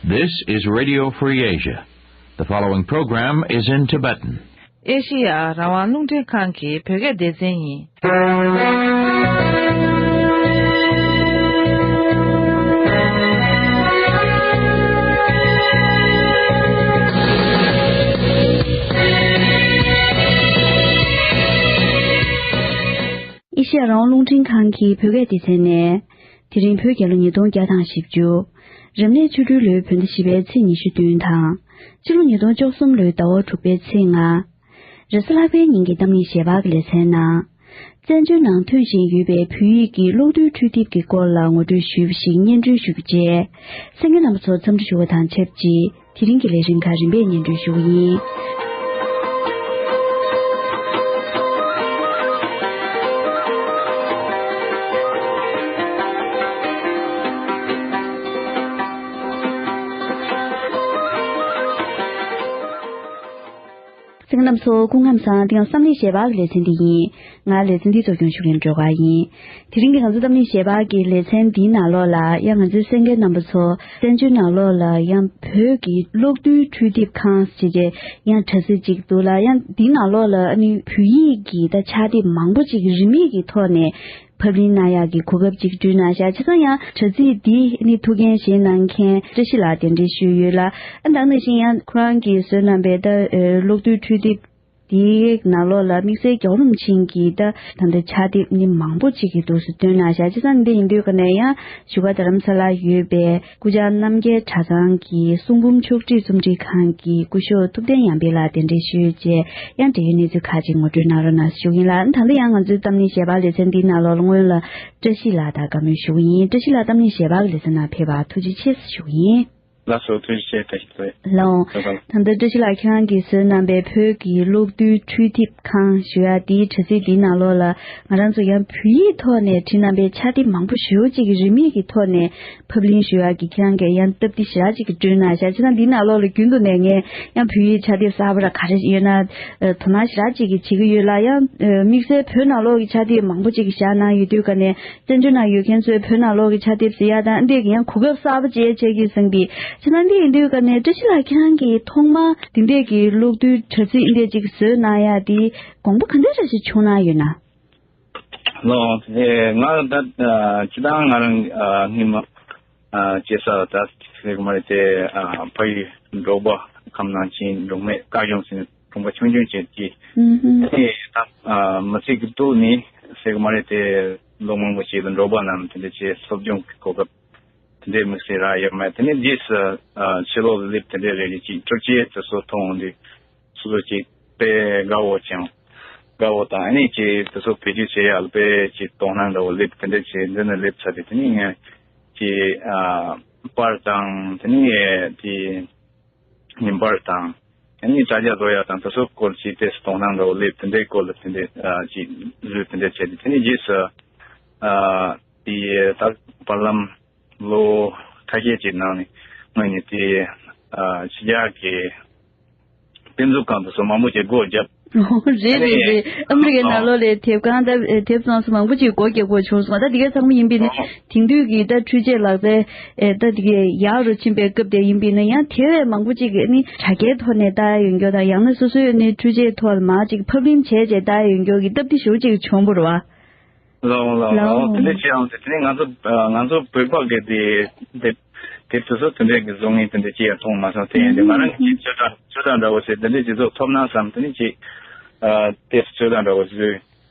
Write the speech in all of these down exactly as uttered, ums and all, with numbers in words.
This is Radio Free Asia. The following program is in Tibetan. ཨེ་ཤི་ཡ་རང་དབང་རླུང་འཕྲིན་ཁང་གི་བོད་སྐད་སྡེ་ཚན་ཡིན། ཨེ་ཤི་ཡ་རང་དབང་རླུང་འཕྲིན་ཁང་གི་བོད་སྐད་སྡེ་ཚན་ནས། དེ་རིང་བོད་རྒྱལ་ལོ་ཉིས་སྟོང་བརྒྱ་དང་བཞི་བཅུ། རབ་གནས་ཆོ་འཕྲུལ་ལོའི་བོད་ཟླ་བཞི་པའི་ཚེས་ཉི་ཤུ་བདུན་དང་། ཕྱི་ལོ་ཉིས་སྟོང་བཅུ་གསུམ་ལོའི་ཟླ་བ་དྲུག་པའི་ཚེས་ལྔ། རེས་གཟའ་ལྷག་པའི་ཉིན་གྱི་གཏམ་གླེང་ཞལ་པར་གྱི་ལེ་ཚན་ནང་། བཙན་བྱོལ་ནང་ཐོན་བཞིན་ཡོད་པའི་བོད་ཡིག་གི་གློག་རྡུལ་འཕྲུལ་དེབ་ཀྱི་སྐོར་ལ་ངོ་སྤྲོད་ཞུས་པ་ཞིག་སྙན་སྒྲོན་ཞུ་རྒྱུ་བཅས། གསན་མཁན་རྣམ་པ་ཚོ་འཚམས་འདྲི་ཞུ་བ་དང་ཆབས་ཅིག་དེ་རིང་གི་ལས་རིམ་ཁག་རིམ་པས་སྙན་སྒྲོན་ཞུ་གི་ཡིན། གསན་མཁན་རྣམ་པ་ཚོ་སྐུ་ཁམས་བཟང་། འདི་ཡང་བསམ་ལེགས་ཞལ་པར་གྱི་ལེ་ཚན་འདི་ཡིན། ང་ལེ་ཚན་འདི་གཙོ་སྐྱོང་ཞུ་མཁན་སྒྲོལ་དཀར་ཡིན། དེ་རིང་གི་ང་ཚོ་གཏམ་གླེང་ཞལ་པར་གྱི་ལེ་ཚན་འདིའི་ནང་ལོགས་ལ་ཡང་ང་ཚོའི་གསན་མཁན་རྣམ་པ་ཚོ་བཙན་བྱོལ་ནང་ལོགས་ལ་ཡང་བོད་ཀྱི་གློག་རྡུལ་འཕྲུལ་དེབ་ཁང་ཞེས་བྱས་ཡང་དྲ་ཚིགས་ཅིག་འདུག་ལ། ཡང་འདིའི་ནང་ལོགས་ལ་ཨ་ནི་བོད་ཡིག་གི་ད་ཕྱག་དེབ་མང་པོ་ཅིག་རིན་མེད་ཀྱི་ཐོག་ནས་ཕབ་ལེན་གནང་ཡག་གི་གོ་སྐབས་ཅིག་བསྐྲུན་གནང་ཤག་བྱས་ཙང་ཡང་དྲ་ཚིགས་འདི་ཨ་ནི་ཐུགས་འགན་བཞེས་གནང་མཁན་བཀྲ་ཤིས་ལགས་གདན་འདྲེན་ཞུས་ཡོད་ལ། ཨ་ནི་ད་ག་ནང་བཞིན་ཡང་ཁོ་རང་གིས་བཟོས་གནང་པའི་ད་གློག་རྡུལ་འཕྲུལ་དེབ་དེའི་ནང་ལོགས་ལ་དམིགས་བསལ་རྒྱལ་བ་རིན་པོ་ཆེ་གི་ད་ད་ལྟ་ཕྱག་དེབ་ནི་མང་པོ་ཅིག་གི་འདུག་སེ་བཏོན་གནང་ཤག་བྱས་ཙང་འདི་ཡིན་དུས་ཀ་ནས་ཡང་བཞུགས་སྒར་རྡ་རམ་ས་ལར་ཡོད་པའི་སྐུ་བཅར་རྣམ་རྒྱལ་གྲྭ་ཚང་གི་གསུང་འབུམ་ཕྱོགས་སྒྲིག་རྩོམ་སྒྲིག་ཁང་གི་སྐུ་ཞབས་ཐུབ་བསྟན་ཡར་འཕེལ་ལགས་གདན་འདྲེན་ཞུས་བྱས་ཡང་འབྲེལ་ཡོད་གནས་ཚུལ་ཁག་ཅིག་ངོ་སྤྲོད་གནང་རོགས་གནང་ཞུ་གི་ཡིན་ལ། ད་ལྟ་ཡང་ང་ཚོའི་གཏམ་གླེང་ཞལ་པར་ལེ་ཚན་འདིའི་ནང་ལོགས་ལ་སྔོན་ལ་བཀྲ་ཤིས་ལགས་དང་བཀའ་མོལ་ཞུ་གི་ཡིན། བཀྲ་ཤིས་ལགས་གཏམ་གླེང་ཞལ་པར་གྱི་ལེ་ཚན་ནང་ཕེབས་པར་ཐུགས་རྗེ་ཆེ་ཞུ་གི་ཡིན། ལགས་སོ། ཐུགས་རྗེ་ཆེ། བཀྲ་ཤིས་བདེ་ལེགས། ལགས་འོང་། ད་ལྟ་བཀྲ་ཤིས་ལགས་ཁྱེད་རང་གིས་བཟོས་གནང་པའི་བོད་ཀྱི་གློག་རྡུལ་འཕྲུལ་དེབ་ཁང་ཞུ་ཡག་འདིའི་དྲ་ཚིགས་འདིའི་ནང་ལོགས་ལ་ང་རང་ཚོ་ཡང་བོད་ཡིག་ཐོག་ནས་བྲིས་གནང་པའི་ཕྱག་དེབ་མང་པོ་ཞེ་པོ་ཅིག་གི་རིན་མེད་ཀྱི་ཐོག་ནས་ཕབ་ལེན་ཞུ་ཡག་གི་ཁྱེད་རང་གིས་ཡང་སྟབས་བདེ་ཞེ་དྲག་ཅིག་གི་བསྐྲུན་གནང་ཤག་བྱས་ཙང་འདིའི་ནང་ལོགས་ལ་རྒྱུན་དུ་ནས་ངས་ཡང་བོད་ཡིག་ཕྱག་དེབ་གསར་པ་ར་ག་རེ་ཡོད་ན་དོ་སྣང་ཞེ་དྲག་ཅིག་གི་བྱེད་ཀྱི་ཡོད་ལ། ཡང་དམིགས་བསལ་བོད་ནང་ལོགས་ཀྱི་ཕྱག་དེབ་མང་པོ་ཅིག་གི་བཞག་གནང་ཡོད་དུས་ཀ་ནས། བཙན་བྱོལ་ནང་ཡོད་མཁན་ཚོས་བོད་ནང་ལོགས་ཀྱི་ཕྱག་དེབ་གཟིགས་ཡག་དང་འདི་གི་ཡང་གོ་སྐབས་གསར་པ་ཅིག་ཡང་ཆགས་ཀྱི་ཡོད་བསམ་གི། བྱས་ཙང་འདི་ཡིན་དུས་ཀ་ནས་བཀྲ་ཤིས་ལགས་ཁྱེད་རང་གིས་ཐོག་མར་འདི་འདྲས་ཀྱི་གློག་རྡུལ་དྲ་ཚིགས་འདི་འདྲས་ཅིག་བཟོས་གནང་ཡག་འདི་དགོངས་པ་ག་འདྲས་འདྲ་ཞིག་བྱུང་གནང་ཡོད་ན། ལགས་འོང་། ཨེ། ང་ད་ཨ་སྤྱིར་བཏང་ང་རང་ཨ་སྔོན་མ་ཨ་སྐྱེས་ས་ད་ཟེར་གི་མ་རེད་དེ། ཨ་ཕ་ཡུལ་འབྲོག་པ་ཁམས་ནང་ཆེན་འབྲོག་སྨད་དཀར་གཞུང་ཟེར་གྲོང་པ་ཆུང་ཆུང་ཅིག་གི། ཨུ་ཧུམ། ཨ་ནི་ད་ཨ་མི་ཚེ་གི་ཐོག་ནས་ཟེར་གི་མ་རེད་དེ། ལོ་མང་པོ་ཞིག་ལ་འབྲོག་པ་རྣམས་དེ་འདྲ་ཅིག་སློབ་སྦྱོང་གི་གོ་སྐབས་དེ་འདྲའི་དམིགས་བསལ་རག་ཡོད་མེད། དེ་ནས་རྗེས་སུ་ཨ་ཕྱི་ལོགས་ལ་སླེབས། དེ་འདྲའི་རེ་རེ་ཅིག་འཕྲུལ་ཆས་དེ་ཚོ་མཐོང་འོང་དུས་སོ་སོ་ཅིག་དཔེ་དགའ་བོ་བྱུང་། དགའ་བོ་དང་ཨ་ནི་ཅིག་དེ་ཚོ་བེད་སྤྱོད་བྱེད་ཡག་ལ་དཔེ་ཅིག་དོ་སྣང་འདྲ་བོ་སླེབས། དེ་འདྲ་བྱས་འདི་ནས་སླེབས་ཚར་དུས་དེ་ནས་ངས་ཅིག་ཨ་པར་དང་དེ་ནས་དེ་ཉིན་པར་དང་། ཨ་ནི་དྲ་རྒྱ་བཟོ་ཡག་དང་དེ་ཚོ་སྐོར་ཅིག་ཏོག་ཙམ་དོ་སྣང་འདྲ་བོ་སླེབས། དེ་འདྲའི་སྐོར་ལ་དེ་འདྲའི་ཨ་ཅིག་བཟོས། དེ་འདྲ་བྱས་ཏེ་དེ་ནས་རྗེས་སུ་ཨ་དེ་ད་བར་ལམ་ལོ་ཁ་ཤས་ཅིག་ནང་ནས་སྔོན་ནས་དེ་ཨ་ཕྱི་རྒྱལ་གྱི་དཔེ་མཛོད་ཁང་དེ་ཚོ་མང་པོ་ཅིག་སྒོ་བརྒྱབ། རེད་རེད་རེད། ཨ་ནི་ཨ་མི་རི་ཀའི་ནང་ལོགས་ལ་དེབ་ཁང་དང་དེབ་ཚོང་ས་མང་པོ་ཅིག་སྒོ་རྒྱག་དགོས་བྱུང་སོང་། ད་དེ་གའི་ཚང་མ་ཡིན་པས་ནི་དེང་དུས་ཀྱི་ད་འཕྲུལ་ཆས་ལག་རྩལ་ཨེ་ད་དེ་གའི་ཡག་རུ་ཕྱིན་པའི་སྐབས་དེ་ཡིན་པས་ནི་ཡང་དེ་བས་མང་པོ་ཅིག་གིས་ནི་དྲ་རྒྱའི་ཐོག་ནས་ལྟ་ཡ་ཡོད་མཁན་དང་། ཡང་ན་སོ་སོའི་ནི་འཕྲུལ་ཆས་ཐོག་ལ་མར་ཅིག་ཕབ་ལེན་བྱས་བྱས་ལྟ་ཡ་ཡོད་མཁན་གྱི་སྟབས་བདེ་ཞེ་པོ་ཅིག་བྱུང་བ་རེད་བ། ལགས་འོང་ལགས་འོང་། ལགས་འོང་། དེ་འདྲ་བྱས་ཡོང་དུས་དེ་ནས་ང་ཚོ་ཨ་ང་ཚོ་བོད་པ་གི་དེ་དེབ་དེབ་དེ་ཚོ་དེ་འདྲ་གི་བཟོ་མཁན་དེ་འདྲ་ཅིག་ཡང་མཐོང་མ་སོང་། དེ་ཡིན་དུས་ང་རང་གིས་ཚོད་ལྟ་ཚོད་ལྟ་འདྲ་བོ་བྱས། དེ་འདྲ་ཅིག་བཟོ་ཐུབ་ན་བསམ། དེ་ནས་ཅིག་ཨ་དེབ་ཚོད་ལྟ་འདྲ་བོ་བཟོས།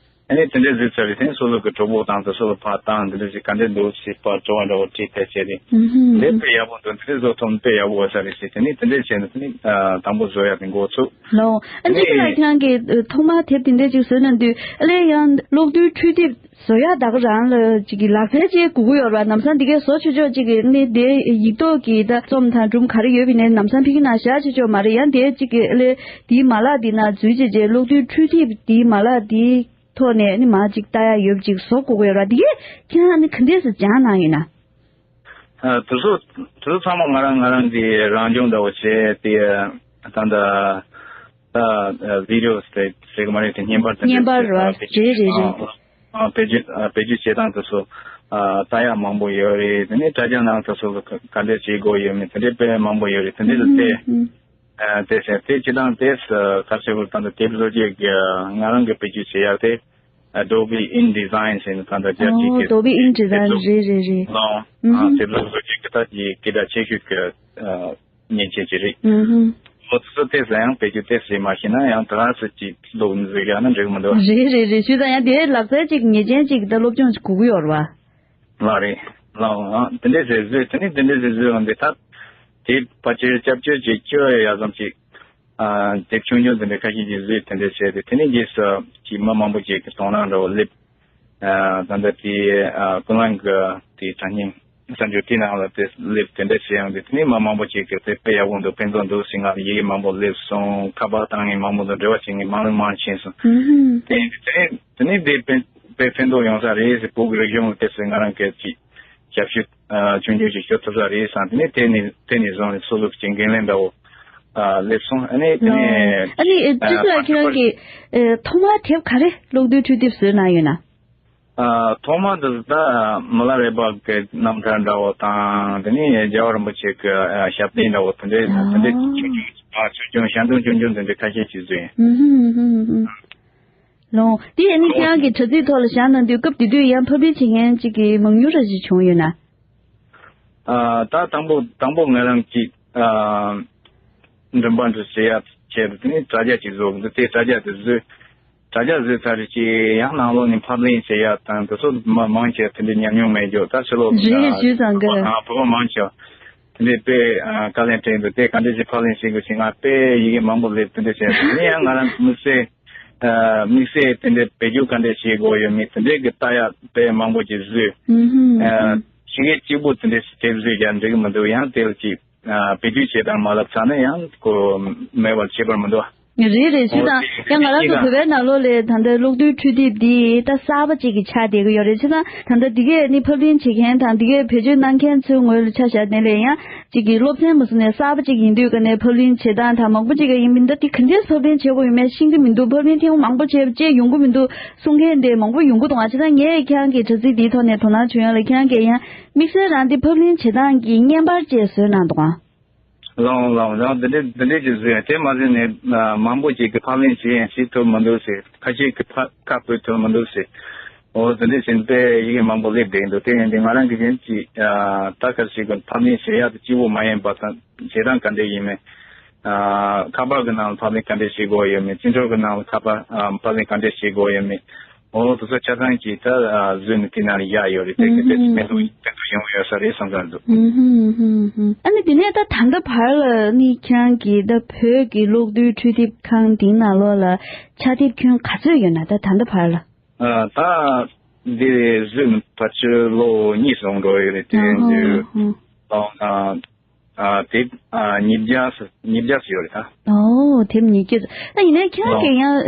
ཨ་ནི་དེ་འདྲ་བཟོས་ཚར་རྗེས་དེ་ནས་སོ་སོ་གི་གྲོགས་པོ་དང་དེ་ཚོ་ལ་ཕར་བཏང་། དེ་འདྲ་ཅིག་ག་འདྲ་འདུག་ཅེས་ཕར་དྲི་བ་འདྲ་བོ་དྲིས་བལྟས་བྱས་ཏེ། ཨུ་ཧུམ། དེ་དཔེ་ཡག་པོ་འདུག་དེ་འདྲ་བཟོ་ཐུབ་ན་དཔེ་ཡག་པོ་ཡོད་ས་རེད་ཟེར། དེ་ནས་དེ་འདྲ་བྱས་ནས་དེ་ནས་ཨ་དང་པོ་བཟོ་ཡག་དེ་འགོ་ཚུགས། ལགས་འོང་། ཨ་ནི་ཨ་ནི་ཁྱེད་རང་ཁྱེད་རང་གིས་ཐོག་མར་དེབ་དེ་འདྲ་ཅིག་བཟོས་གནང་དུས་ཨ་ལས་ཡང་གློག་རྡུལ་འཕྲུལ་དེབ་བཟོ་ཡག་ད་ག་རང་ལ་ཅིག་གི་ལག་རྩལ་ཅིག་དགོས་ཀྱི་ཡོད་རེད་བ། ལམ་སང་འདི་གས་བཟོ་ཆོག་ཆོག་ཅིག་གི་ནི་དེ་ཡིག་ཐོག་གི་ད་རྩོམ་དང་སྒྲུང་ག་རེ་ཡོད་པ་ཡིན་ནའི་ལམ་སང་ཕ་གི་ནང་བཞག་ཆོག་ཆོག་མ་རེད། ཡང་དེ་ཅིག་གི་ཨ་ལས་དེའི་མ་ལག་འདི་ནང་འཛུལ་བྱས་བྱས་གློག་རྡུལ་འཕྲུལ་དེབ་དེའི་མ་ལག་དེའི་ཐོག་ནས་ནི་མར་ཅིག་ལྟ་ཡག་ཡོད་པ་ཅིག་བཟོ་དགོས་ཀྱི་ཡོད་རེད་བ། འདི་གས་ཁྱེད་རང་ནི་ག་འདྲས་སེ་སྦྱངས་གནང་ཡོད་ན། ཨ་དེ་ཚོ་དེ་ཚོ་ཚང་མ་ང་རང་ང་རང་གི་རང་སྦྱོང་འདྲ་བོ་བྱས་ཏེ། ད་ལྟ་ད་ཨ་བི་ཌི་ཡོ་ཟེར་ཟེར་གི་མ་རེད་དེ། བརྙན་པར་དེ་འདྲ་བརྙན་པར་རེད་བ། ཨ་བེད་སྤྱོད་རེད་རེད་རེད། ཨ་ཨ་བེད་སྤྱོད་ཨ་བེད་སྤྱོད་བྱེད་སྟངས་དེ་ཚོ་ ཨ་ལྟ་ཡག་མང་པོ་ཡོད་རེད། དེ་ནས་དྲ་རྒྱ་ནང་དུ་སོ་སོ་ག་ག་འདྲས་བྱེད་དགོས་ཡོད་མེད་དེ་འདྲས་དཔེ་མང་པོ་ཡོད་རེད། དེ་འདྲས་ལ་བལྟས། ཨ་དེ་བྱས་དེ་སྤྱི་བཏང་དེ་ཁ་ཆེ་བོ་དང་དེབ་བཟོ་རྒྱུ་གི་ང་རང་གི་བེད་སྤྱོད་བྱེད་ཡག་དེ་Adobe InDesign ཟེར་ནས་ད་ལྟ་རྒྱ་ཆེ་གི་Adobe InDesign རེད་རེད་རེད། ལོང་ཨ་དེབ་བཟོ་རྒྱུ་གི་ད་ཀྱི་སྐད་གྲགས་ཆེ་ཤོས་ཀྱི་ཨ་མཉེན་ཆས་ཅིག་རེད། ཨུ་ཧུམ། ཁོ་ཚོ་ཏོག་ཙམ་ཡང་བེད་སྤྱོད་ཏོག་ཙམ་མ་ཤེས་ན་ཡང་ད་ག་ཟེ་ཅིག་ལོག་འཛུལ་ཡག་ན་འགྲིག་མི་འདུག་རེད་རེད་རེད། ཞུས་ཙང་ཡང་དེའི་ལག་རྩལ་ཅིག་ངེས་ཅན་ཅིག་ད་སློབ་སྦྱོང་ཅིག་དགོས་ཀྱི་ཡོད་རེད་བ། ལགས་རེད། ལགས་ཨང་། དེ་འདྲས་ཟེར་བཟོས་དེ་ནི་དེ་འདྲས་ཟེར་བཟོས་འོང་དེ་ད་དེ་ཕལ་ཆེར་སྐྱབས་བཅོལ་ཅིག་བཅོས་ཡག་ཙམ་ཅིག་ཨ་དེབ་ཆུང་ཆུང་དེ་འདྲས་ཁ་ཤས་ཅིག་བཟོས་དེ་འདྲས་བྱས་ཏེ་དེ་ནི་རྗེས་སུ་ཅིག་མི་མང་པོ་ཅིག་གི་དོ་སྣང་འདྲ་བོ་སླེབས། ཨ་ད་ལྟ་དེ་ཨ་ཀུན་གླེང་གི་དེ་དྲ་བརྙན་གསར་འགྱུར་དེ་ནང་ལ་དེ་སླེབས་དེ་འདྲ་བྱས་ཡོང་དུས་དེ་ནས་མི་མང་པོ་ཞིག་གིས་དེ་དཔེ་ཡག་པོ་འདུག་ཕན་ཐོགས་འདུག་ཟེར། ང་ལ་ཡི་གེ་མང་པོ་སླེབས་སོང་། ཁ་པར་བཏང་མཁན་མང་པོ་འདུག་འབྲེལ་བ་བྱེད་མཁན་མང་རུ་མང་ཕྱིན་སོང་། ཨུ་ཧུམ། དེ་དེ་དེ་ནས་དེ་དཔེ་དཔེ་ཕན་ཐོགས་ཡོང་ས་རེད་ཟེར། བོད་ཀྱི་རིག་གཞུང་ལ་དེ་ཚོ་ང་རང་གིས་ཅིག་ཞབས་ཞུ་ཨ་ཆུང་ཆུང་ཞིག་ཞུ་ཐུབ་ས་རེད་བསམ། དེ་ནས་དེ་ནས་དེ་ནས་བཟུང་ནས་སོ་སོ་གི་འགན་ལེན་འདྲ་བོ་ཨ་སླེབས་སོང་། ཨ་ནི་དེ་ནས་ཨ་ནི་ཨ་ཅི་ལ་ཁྱེད་རང་གི་ཨ་ཐོག་མར་དེབ་ག་རེ་གློག་རྡུལ་འཕྲུལ་དེབ་བཟོས་གནང་ཡོད་ན། ཨ་ཐོག་མ་དེ་ད་མི་ལ་རས་པ་གི་རྣམ་ཐར་འདྲ་བོ་དང་དེ་ནས་རྒྱལ་བ་རིན་པོ་ཆེ་གི་ཨ་ཞབས་བརྟན་འདྲ་བོ་དེ་འདྲའི་དེ་འདྲའི་ཨ་ཆུང་ཆུང་ཨ་ཆུང་ཆུང་ཞལ་འདོན་ཆུང་ཆུང་དེ་འདྲའི་ཁ་ཤས་ཅིག་བཟོས་ཡིན། ཨུ་ཧུམ་ཨུ་ཧུམ་ཨུ་ཧུམ། ལོང་། དེ་ཡིན་ནི་ཁྱེད་རང་གི་དྲ་ཚིགས་ཐོག་ལ་བཞག་གནང་དུས་སྐབས་དེ་དུས་ཡང་ཕབ་ལེན་བྱེད་མཁན་ཅིག་གི་མང་ཉུང་ར་ཞིག་བྱུང་ཡོད་ན། ཨ་ད་དང་པོ་དང་པོ་ང་རང་གིས་ཨ་མགྲིན་པ་འདི་བྱེད་ཡ་བྱས་པ་དེ་ནི་དྲ་རྒྱ་ཅིག་བཟོ་གི་འདུག་དེ་དྲ་རྒྱ་དེ་བཟོས། དྲ་རྒྱ་བཟོས་ཚར་རེད་ཅེས་ཡང་ནང་ལོགས་ནས་ཕབ་ལེན་བྱེད་ཡ་དང་དེ་ཚོ་མ་མང་ཆེ་དེ་འདྲའི་ཉམས་མྱོང་མེད་རྒྱུ་ད་ཕྱི་ལོགས་རེད་ཞུས་ཙང་གི་ཨ་བོད་པ་མང་ཆེ་དེ་འདྲའི་དཔེ་ཨ་དཀའ་ལས་འཕྲད་འདུག་དེ་ག་འདྲ་ཞིག་ཕབ་ལེན་བྱེད་དགོས་ཞེས་ང་དཔེ་ཡི་གེ་མང་པོ་སླེབས་དེ་འདྲ་བྱས་ཡིན་ཡང་ང་རང་དམིགས་བསལ་ཨ་དམིགས་བསལ་དེ་འདྲའི་བེད་སྤྱོད་ག་འདྲ་བྱེད་དགོས་ཡོད་མེད་དེ་འདྲའི་གི་ལྟ་ཡ་དཔེ་མང་པོ་ཅིག་བཟོས། ཨུ་ཧུམ། ཨ་ཞིག་གི་གཅིག་པུ་དེ་འདྲའི་དེབ་བཟོས་ཀྱང་འགྲིག་གི་མི་འདུག་ཡང་དེ་ལ་ཅིག་ཨ་བེད་སྤྱོད་བྱེད་སྟངས་མ་ལབ་ཚར་ན་ཡང་ཁོ་མེད་པར་བྱེད་པར་མི་འདུག་རེད་རེད་ཞུས་དང་ཡང་ང་རང་ཚོ་བོད་པའི་ནང་ལོགས་ལ་ད་ལྟ་གློག་རྡུལ་འཕྲུལ་དེབ་འདི་ད་གསར་པ་ཅིག་གི་ཆགས་བསྡད་ཀྱི་ཡོད་རེད། བྱས་ཙང་ད་ལྟ་འདི་གས་ནི་ཕབ་ལེན་བྱེད་མཁན་དང་འདི་གས་བེད་སྤྱོད་གནང་མཁན་ཚོའི་ངོས་ལ་ཆ་བཞག་ནས་ལས་ཡང་གཅིག་གི་སློབ་ཚན་མ་སོང་ནས་གསར་པ་ཅིག་ཡིན་དུས་ཀ་ནས་ཕབ་ལེན་བྱེད་སྟངས་དང་མང་པོ་ཅིག་ག་ཡིན་མིན་ད་འདི་ག་འདྲས་ཕབ་ལེན་བྱེད་དགོས་ཡོད་མེད་ཤེས་ཀྱི་མི་འདུག་ཕབ་ལེན་ཐེངས་མང་པོ་བྱས་བྱས་ཡོང་གི་མི་འདུག་གསུང་མཁན་དེ་མང་པོ་ཡོང་གི་འདུག་ཨ། བྱས་ཙང་ངས་ཁྱེད་རང་གི་དྲ་ཚིགས་འདིའི་ཐོག་ནས་དོ་སྣང་བྱུང་ཡོད་ལ་ཁྱེད་རང་གིས་ཡང་དམིགས་བསལ་རང་འདི་ཕབ་ལེན་བྱེད་སྟངས་ཀྱི་བརྙན་པར་བཅས་བཟོས་གནང་འདུག་ཨ། ལོང་ལོང་ལོང་། འདི་འདྲའི་འདི་འདྲའི་ཅིག་བཟོས་ཡང་དེ་མ་ཟད་ནས་མང་པོ་ཅིག་གིས་ཕབ་ལེན་བྱེད་ཡང་བྱེད་ཐུབ་མི་འདུག་ཟེར། ཁ་ཤས་ཀྱིས་ཕ་ཁ་བོད་ཐུབ་མི་འདུག་ཟེར། འོ་དེ་འདྲའི་ཟེར་ནས་དཔེ་ཡི་གེ་མང་པོ་སླེབས་བསྡད་འདུག་དེ་ཡིན་དུས་ང་རང་གིས་གཞན་གྱིས་ད་ག་ཞིག་གི་ཕབ་ལེན་བྱེད་ཡག་དེ་གཅིག་པོ་མ་ཡིན་པ་དང་བྱེད་སྟངས་ག་འདྲ་ཡིན་མིན། ཁ་པར་གྱི་ནང་ལ་ཕབ་ལེན་ག་འདྲ་བྱེད་དགོས་ཡོད་མེད། སྤྱི་ཚོགས་ཀྱི་ནང་ལ་ཁ་པར་ཕབ་ལེན་ག་འདྲ་བྱེད་དགོས་ཡོད་མེད། འོ་དེ་ཚོ་ཆ་ཚང་གིས་ད་བཟོས་ནས་དེ་ནང་ལ་བཞག་ཡོད་རེད། དེ་གི་དེ་ཕན་ཐོགས་ཕན་ཐོགས་ཡོང་གི་ཡོད་ས་རེད་བསམ་བསམ་འདུག་ཨ་ནི་དེ་ནས་ད་ད་ལྟ་བར་ལ་ནི་ཁྱེད་རང་གིས་ད་བོད་ཀྱི་གློག་རྡུལ་འཕྲུལ་དེབ་ཁང་འདིའི་ནང་ལོགས་ལ་ཕྱག་དེབ་ཁྱོན་ག་ཚོད་ཡོད་ན་ད་ད་ལྟ་བར་ལ། ད་འདི་བཟོས་ནས་ཕལ་ཆེར་ལོ་གཉིས་སོང་འགྲོ་ཡོད་རེད། དེ་ཡིན་དུས་ཨ་དེབ་ཉིས་བརྒྱ་ཉིས་བརྒྱ་ཡོད་རེད་ད། ཨོ་དེབ་ཉིས་བརྒྱ། ད་ཡིན་ནའི་ཁྱེད་རང་གིས་ཡང་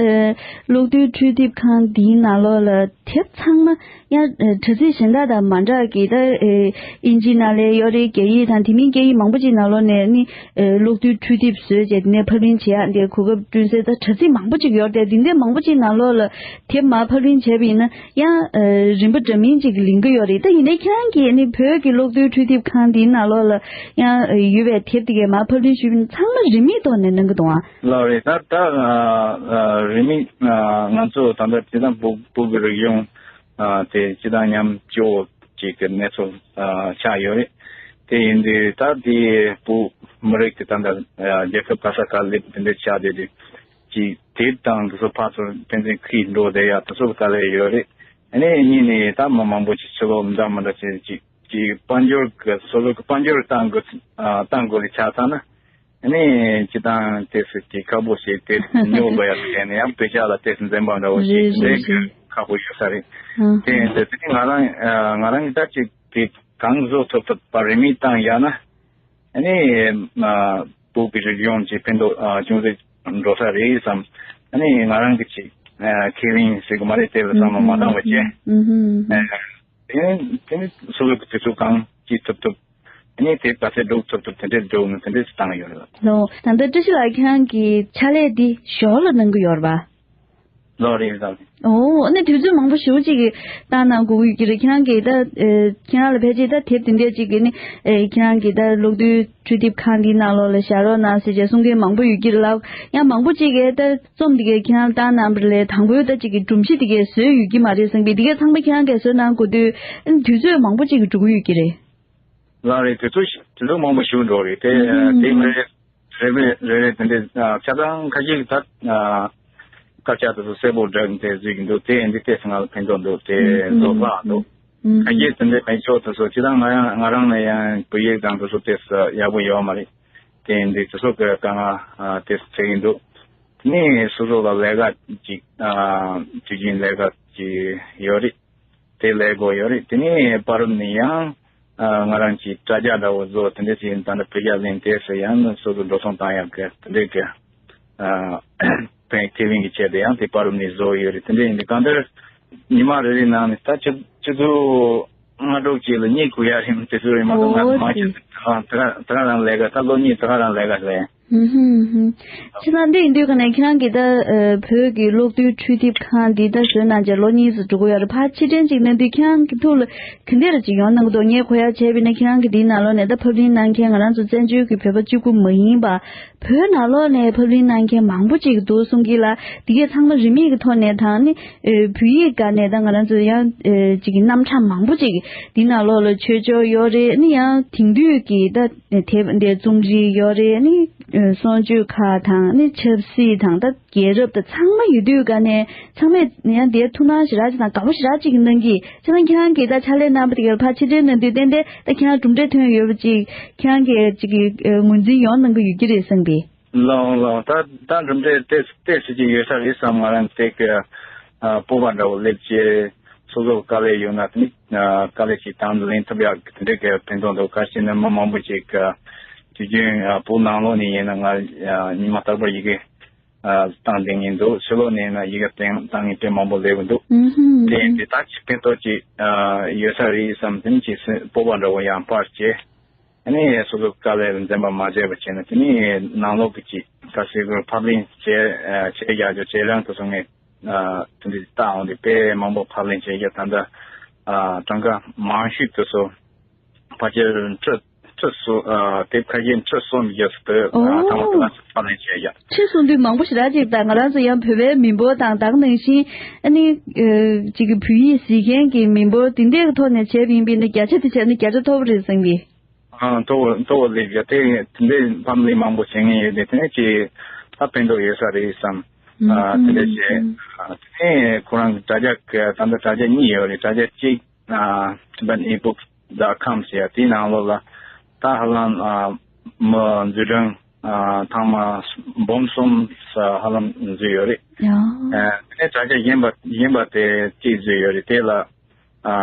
གློག་རྡུལ་འཕྲུལ་དེབ་ཁང་འདིའི་ནང་ལོགས་ལ་དེབ་ཚང་མ་ཡང་དྲ་ཚིགས་གཞན་དག་དང་མ་འདྲ་གི་ད་ཨིན་ཇི་ནང་ལ་ཡོད་རེད། རྒྱ་ཡིག་དང་དེ་མིན་སྐད་ཡིག་མང་པོ་ཅིག་ནང་ལོགས་ནས་ནི་གློག་རྡུལ་འཕྲུལ་དེབ་བཟོས་བྱས་དེ་ནས་ཕབ་ལེན་བྱེད་ཡག་འདི་གོ་སྐབས་བསྐྲུན་སའི་ད་དྲ་ཚིགས་མང་པོ་ཅིག་ཡོད་རེད་དེ། འདི་མང་པོ་ཅིག་ནང་ལོགས་ལ་དེབ་མར་ཕབ་ལེན་བྱས་པ་ཡིན་ན་ཡང་རིན་པ་འདྲ་མིན་ཅིག་ལེན་གི་ཡོད་རེད། ད་ཡིན་ནའི་ཁྱེད་རང་གིས་ནི་བོད་ཀྱི་གློག་རྡུལ་འཕྲུལ་དེབ་ཁང་འདིའི་ནང་ལོགས་ལ་ཡང་ཡོད་པའི་དེབ་དེ་གའི་མར་ཕབ་ལེན་ཞུས་པ་ཡིན་ན་ཚང་མ་རིན་མེད་ཐོག་ནས་གནང་གི་འདུག་ཨ། ལགས་རེད། ད་ད་རིན་མེད་ང་ཚོ་ད་ལྟ་སྤྱི་བཏང་བོད་བོད་ཀྱི་རིག་གཞུང་དེ་སྤྱི་བཏང་ཉམས་སྤྱོད་ཅིག་གི་གནས་ཚུལ་ཆགས་ཡོད་རེད། དེ་ཡིན་དུས་ད་དེ་བོད་མི་རིགས་དེ་ད་ལྟ་རྒྱལ་ཁབ་ག་ས་ག་སླེབས་དེ་འདྲ་ཆགས་བསྡད་དུས་ཅིག་དེབ་དང་དེ་ཚོ་ཕར་ཚུར་ཕན་ཚུན་ཁྱེར་འགྲོ་བསྡད་ཡག་དེ་ཚོ་ག་ལ་ཡོད་རེད། ཨ་ནི་གཉིས་ནས་ད་མི་མང་པོ་ཅིག་ཕྱི་ལོགས་འདྲ་མི་འདྲ་བྱས་ཅིག་ཅིག་དཔལ་འབྱོར་གྱི་སོ་སོ་གི་དཔལ་འབྱོར་བཏང་དགོས་བཏང་དགོས་ལ་ཆགས་ཚར་ན། ཨ་ནི་སྤྱི་བཏང་ཏོག་ཙམ་ཅིག་ཁག་པོ་ཞིག་དེ་ཉོ་དགོས་ཡག་དེ་ནས་ཡང་བེད་སྤྱོད་ལ་ཏོག་ཙམ་འཛེམ་པ་འདྲ་བོ་ཞིག་རེད་རེད་དེ་རེད། ཁག་པོ་ཡོད་ས་རེད། ཨ་དེ་ཡིན་དུས་དེ་ནི་ང་རང་ང་རང་གི་ད་ཅིག་དེ་གང་བཟོ་ཐུབ་ཐུབ་པ་རིན་མེད་བཏང་ཡག་ན། ཨ་ནི་བོད་ཀྱི་རིག་གཞུང་གི་ཕན་ཐོགས་ཅུང་ཟད་འགྲོ་ས་རེད་བསམ། ཨ་ནི་ང་རང་གི་ཅིག་ཁས་ལེན་ཟེར་གི་མ་རེད་དེ་ལ་བསམ་བློ་མ་བཏང་བ་བྱས། དེ་ནི་དེ་ནི་སོ་སོ་གི་དུས་ཚོད་གང་ཅི་ཐུབ་ཐུབ། དེ་ནས་དེ་ག་ཚད་སྒྲུབ་ཐུབ་ཐུབ་དེ་འདྲས་སྒྲུབ་ནས་དེ་འདྲས་བཏང་ཡོད་རེད། ལོ། ད་ལྟ་བཀྲ་ཤིས་ལགས་ཁྱེད་རང་གི་ཕྱག་ལས་འདི་ཞོར་ལ་གནང་གི་ཡོད་རེད་པ། ལོ་རེད་ལོ་རེད། ཨོ་ནི་དུས་ཚོད་མང་པོ་ཞེ་པོ་ཅིག་གི་བཏང་གནང་དགོས་ཀྱི་རེད། ཁྱེད་རང་གིས་ད་ཨེ་ཁྱེད་རང་ལ་ཕལ་ཆེར་ད་དེབ་དེ་འདྲས་ཅིག་གི་ནི་ཨེ་ཁྱེད་རང་གིས་ད་གློག་རྡུལ་འཕྲུལ་དེབ་ཁང་འདིའི་ནང་ལོགས་ལ་བཞག་རོགས་གནང་ཟེར་བྱས་གསུང་མཁན་མང་པོ་ཡོད་ཀྱི་རེད་ལ། ཡང་མང་པོ་ཅིག་གིས་ད་རྩོམ་འདི་གའི་ཁྱེད་རང་བཏང་གནང་བ་ལས་དང་པོའི་ད་ཅིག་གི་སྒྲོམ་གཞི་འདི་གའི་བཟོས་ཡོད་ཀྱི་མ་རེད་བསམ་པས། འདི་གའི་ཚང་མ་ཁྱེད་རང་གིས་བཟོས་གནང་དགོས་དུས་ཨ་ནི་དུས་ཚོད་མང་པོ་ཅིག་གི་འགྲོ་གི་ཡོད་ཀྱི་རེད། ལགས་རེད། དུས་ཚོད་ཞིག་དུས་ཚོད་མང་པོ་ཞིག་འགྲོ་རེད་དེ། ཨ་དེ་མ་རེད། རེ་རེ་རེ་རེ་དེ་འདྲའི་ཨ་ཆ་ཚང་ཁ་ཤས་ཀྱིས་ད་ཨ་དཀར་ཆག་དེ་ཚོ་གསལ་པོ་བསྒྲགས་ཏེ་བཟོས་ཀྱི་འདུག་དེ་འདི་ལྟས་སུ་ང་ལ་ཕན་ཐོགས་འདུག་དེ་བཟོ་ལྷག་འདུག་ཁ་ཤས་དེ་འདྲའི་མེད་ཆོག་དེ་ཚོ་ཅི་ད་ང་ཡང་ང་རང་ལ་ཡང་བོད་ཡིག་དང་དེ་ཚོ་ལྟས་སུ་ཡག་པོ་ཡོད་མ་རེད། དེ་འདི་དེ་ཚོ་གི་དཀའ་ངལ་ཨ་ལྟས་སུ་འཕྲད་ཀྱི་འདུག་དེ་ནས་སོ་སོ་ལ་ལས་ཀ་ཅིག་ཨ་དུས་རྒྱུན་ལས་ཀ་ཅིག་ཡོད་རེད། དེ་ལས་དགོས་ཡོད་རེད། དེ་ནས་བར་ནས་ཡང་ཨ་ང་རང་གི་དྲ་རྒྱ་འདྲ་བོ་བཟོ་དེ་འདྲ་ཞིག་ད་ནི་བོད་རྒྱ་གླིང་དེ་སུ་ཡང་སོ་སོ་འགྲོ་སོང་བཏང་ཡག་གི་དེ་འདྲའི་གི་ཨ་ཕན་ཁེ་ལིང་གི་ཆེད་དུ་ཡང་དེ་བར་ནས་བཟོ་ཡོད་རེད། དེ་འདྲ་ཡིན་དུས་གང་ལྟར་ཉི་མ་རེ་རེའི་ནང་ནས་ད་ཆུ་ཆུ་ཚོད་ལྔ་དྲུག་ཅིག་ལ་གཉིད་ཁུག་ཡག་རེད། དེ་ཚོ་རེད་མ་གཏོགས་ང་ཨོ་མང་ཆེ་ཙི། ད་ག་ད་ག་རང་ལས་ཀ་ད་ལོ་གཉིས་ད་ག་རང་ལས་ཀ་ལས། ཧུམ་ཧུམ། ཁྱེད་རང་འདི་ཡིན་དུས་ག་ནས་ཁྱེད་རང་གིས་ད་ཨ་བོད་ཀྱི་གློག་རྡུལ་འཕྲུལ་དེབ་ཁང་འདི་ད་བཟོས་གནང་བྱས་ལོ་གཉིས་ཙམ་འགྲོ་གི་ཡོད་རེད། ཕར་ཕྱིར་དྲན་ཅིག་གནང་དུས་ཁྱེད་རང་གི་ཐུགས་ལ་ག་འདྲ་རེ་ཅིག་ཡོང་གནང་གི་འདུག་ངས་གོ་ཡག་བྱས་པ་ཡིན་ན་ཁྱེད་རང་གིས་འདིའི་ནང་ལོགས་ནས་ད་ཕབ་ལེན་གནང་མཁན་ང་རང་ཚོ་བཙན་བྱོལ་གྱི་བོད་པ་གཅིག་པུ་མ་ཡིན་པ་བོད་ནང་ལོགས་ནས་ཕབ་ལེན་གནང་མཁན་མང་པོ་ཅིག་འདུག་གསུང་གི་ལ། འདི་གས་ཚང་མ་རིན་མེད་ཀྱི་ཐོག་ནས་དང་ནི་ཨེ་བོད་ཡིག་སྒང་ནས་ད་ང་རང་ཚོ་ཡང་ཨེ་ཅིག་གི་རྣམ་གྲངས་མང་པོ་ཅིག་འདི་ནང་ལོགས་ལ་ཆོས་ཕྱོགས་ཡོད་རེད། ནི་ཡང་དེང་དུས་ཀྱི་ད་དེབ་འདི་རྩོམ་རིག་ཡོད་རེད། ནི་ཨེ་གསུང་ཆོས་ཁག་དང་ནི་ཆབ་སྲིད་དང་ད་རྒྱལ་རབས་དང་ཚང་མ་ཡོད་དུས་ག་ནས་ཚང་མས་ཡང་དེར་ཐུགས་སྣང་ཞེ་དྲག་ཅིག་དང་དགའ་པོ་ཞེ་དྲག་ཅིག་གནང་གི། ཁྱེད་རང་ཁྱེད་རང་གིས་ད་ཕྱག་ལས་གནང་པ་དེ་གར་ཕར་ཕྱིར་དྲན་གནང་དུས་ཏན་ཏན་ད་ཁྱེད་རང་གྲུབ་འབྲས་ཐོན་ཡོད་པ་ཅིག་ཁྱེད་རང་གིས་ཅིག་གི་ཨེ་ངོས་འཛིན་ཡོང་གནང་གི་ཡོད་ཀྱི་རེད་བསམ་པས། ལགས་ལགས། ད་ད་གྲུབ་འབྲས་ཏོག་ཙམ་ཅིག་ཡོད་ས་རེད་བསམ། ང་རང་དེ་གི་ཨ་སྤོབས་པ་འདྲ་བོ་སླེབས་བྱས་སོ་སོར་དཀའ་ལས་ཡོད་ན་དེ་ནི་ཨ་དཀའ་ལས་ཅིག་དང་དུ་ལེན་ཐུབ་ཡག་དེ་འདྲའི་གི་ཕན་ཐོགས་འདུག་ག་རེ་ཟེར་ན་མི་མང་པོ་ཅིག་གི་དུས་རྒྱུན་ཨ་བོད་ནང་ལོགས་ནས་ཡིན་ན་ང་ཨ་ཉི་མ་རྟག་པར་ཡི་གེ་ཨ་བཏང་བསྡད་མཁན་འདུག་ཕྱི་ལོགས་ནས་ཡིན་ན་ཡི་གེ་བཏང་བཏང་མཁན་དཔེ་མང་པོ་སླེབས་ཀྱི་འདུག་ཨུ་ཧུམ། དེ་ཡིན་དུས་ད་ཅིག་ཕན་ཐོགས་ཅིག་ཨ་ཡོད་ས་རེད་བསམ། དེ་ནི་ཅིག་སེམས་སྤོབས་པ་འདྲ་བོ་ཡང་སྤར་བྱས། ཨ་ནི་སོ་སོ་དཀའ་ལས་ལ་འཛེམ་པ་མ་བྱས་པ་བྱས་ན་དེ་ནི་ནང་ལོགས་ཀྱི་ཅིག་ག་ཟེར་དགོས། ཕབ་ལེན་བྱས་ཨ་བྱས་རྒྱག་རྒྱུ་བྱས་རང་དུ་སོང་ངས་ཨ་དེ་འདྲ་བལྟ་འོང་དུས་དཔེ་མང་པོ་ཕབ་ལེན་བྱས་རྒྱག་ད་ལྟ་ཨ་གྲངས་ཀ་མང་ཤོས་དུ་སོ་ཕལ་ཆེར་ཁྲི་ཁྲི་གསུམ་ཨ་དེབ་ཁ་ཤས་ཁྲི་གསུམ་བརྒྱབ་སུ་ཨ་ཐང་མ་དུ་ཨོ། ལ་ཕབ་ལེན་བྱས་རྒྱག་ཁྲི་གསུམ་དུས་མང་པོ་ཞེ་དྲག་ཅིག་དང་ང་རང་ཚོ་ཡང་བོད་པའི་མི་འབོར་དང་ད་ག་ནང་བཞིན་ཨ་ནི་ཨ་ཅིག་གི་བོད་ཡིག་གཟིགས་མཁན་གྱི་མི་འབོར་དེ་འདྲའི་ཐོག་ནས་བྱས་པ་ཡིན་པས་ན་བརྒྱ་ཆ་དེ་བྱས་ན་བརྒྱ་ཆ་མཐོ་པོ་རེད་བསམ་གི། ཨ་མཐོ་བོ་མཐོ་བོ་སླེབས་ཡོད་དེ། དེ་འདྲའི་ཕབ་ལེན་མང་པོ་བྱེད་མཁན་ཡོད་དེ་དེ་ནས་ཅིག་ད་ཕན་ཐོགས་ཡོད་ས་རེད་བསམ། ཨ་དེ་འདྲ་བྱས། ཨ་དེ་ནས་ཁོ་རང་གི་དྲ་རྒྱ་གི་ད་ལྟ་དྲ་རྒྱ་གཉིས་ཡོད་རེད། དྲ་རྒྱ་གཅིག་ཨ་Tibetan ebook dot com ཟེར་ཡ་དེའི་ནང་ལོགས་ལ་ད་ཧ་ལམ་ཨ་མི་འཛུལ་གྲངས་ཨ་ཐེངས་མ་འབུམ་གསུམ་ཧ་ལམ་འཛུལ་ཡོད་རེད། ཡ། ཨ་དེ་ནས་དྲ་རྒྱ་གཞན་པ་གཞན་པ་དེ་གཅིག་འཛུལ་ཡོད་རེད། དེ་ལ་ཨ་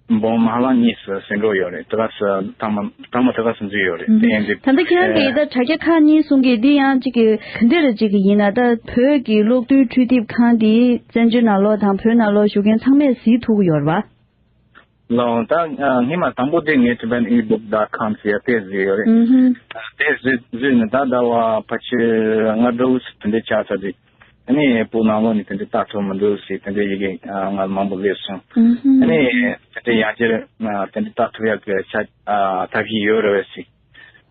འབུམ་ཧ་ལམ་གཉིས་སུ་ཟིན་འགྲོ་ཡོད་རེད། དེ་ག་སུ་ཐེངས་མ་ཐེངས་མ་དེ་ག་སུ་འཛུལ་ཡོད་རེད། དེ་ཡིན་དུས་ད་ལྟ་ཁྱེད་རང་གིས་ད་དྲ་རྒྱ་ཁག་གཉིས་གསུང་གི་འདི་ཡང་གཅིག་གི་ག་འདྲ་རེ་གཅིག་གི་ཡིན་ན་ད་བོད་ཀྱི་གློག་རྡུལ་འཕྲུལ་དེབ་ཁང་འདི་བཙན་བྱོལ་ནང་ལོགས་དང་བོད་ནང་ལོགས་བཞུགས་མཁན་ཚང་མས་གཟིགས་ཐུབ་ཀྱི་ཡོད་རེད་པ། ལགས་ད་སྔས་མ་དང་པོ་དེ་ངས་Tibetan ebook dot com ཟེར་ཡ་དེ་བཟོས་ཡོད་རེད། ཨུ་ཧུམ། དེ་བཟོས་བཟོས་ནས་ད་ཟླ་བ་ཕལ་ཆེར་ལྔ་དྲུག་དེ་འདྲ་ཆགས་ཚར་དུས་ཨ་ནི་བོད་ནང་ལོགས་ནས་དེ་འདྲ་ལྟ་ཐུབ་མི་འདུག་ཟེར་དེ་འདྲ་ཡི་གེ་ང་ལ་མང་པོ་སླེབས་སོང་། ཨུ་ཧུམ། ཨ་ནི་དེ་འདྲ་ཡང་བསྐྱར་དེ་འདྲ་ལྟ་ཐུབ་ཡག་གི་ཆ་ཐབས་ཤེས་ཡོད་རེད་བས་ཟེར།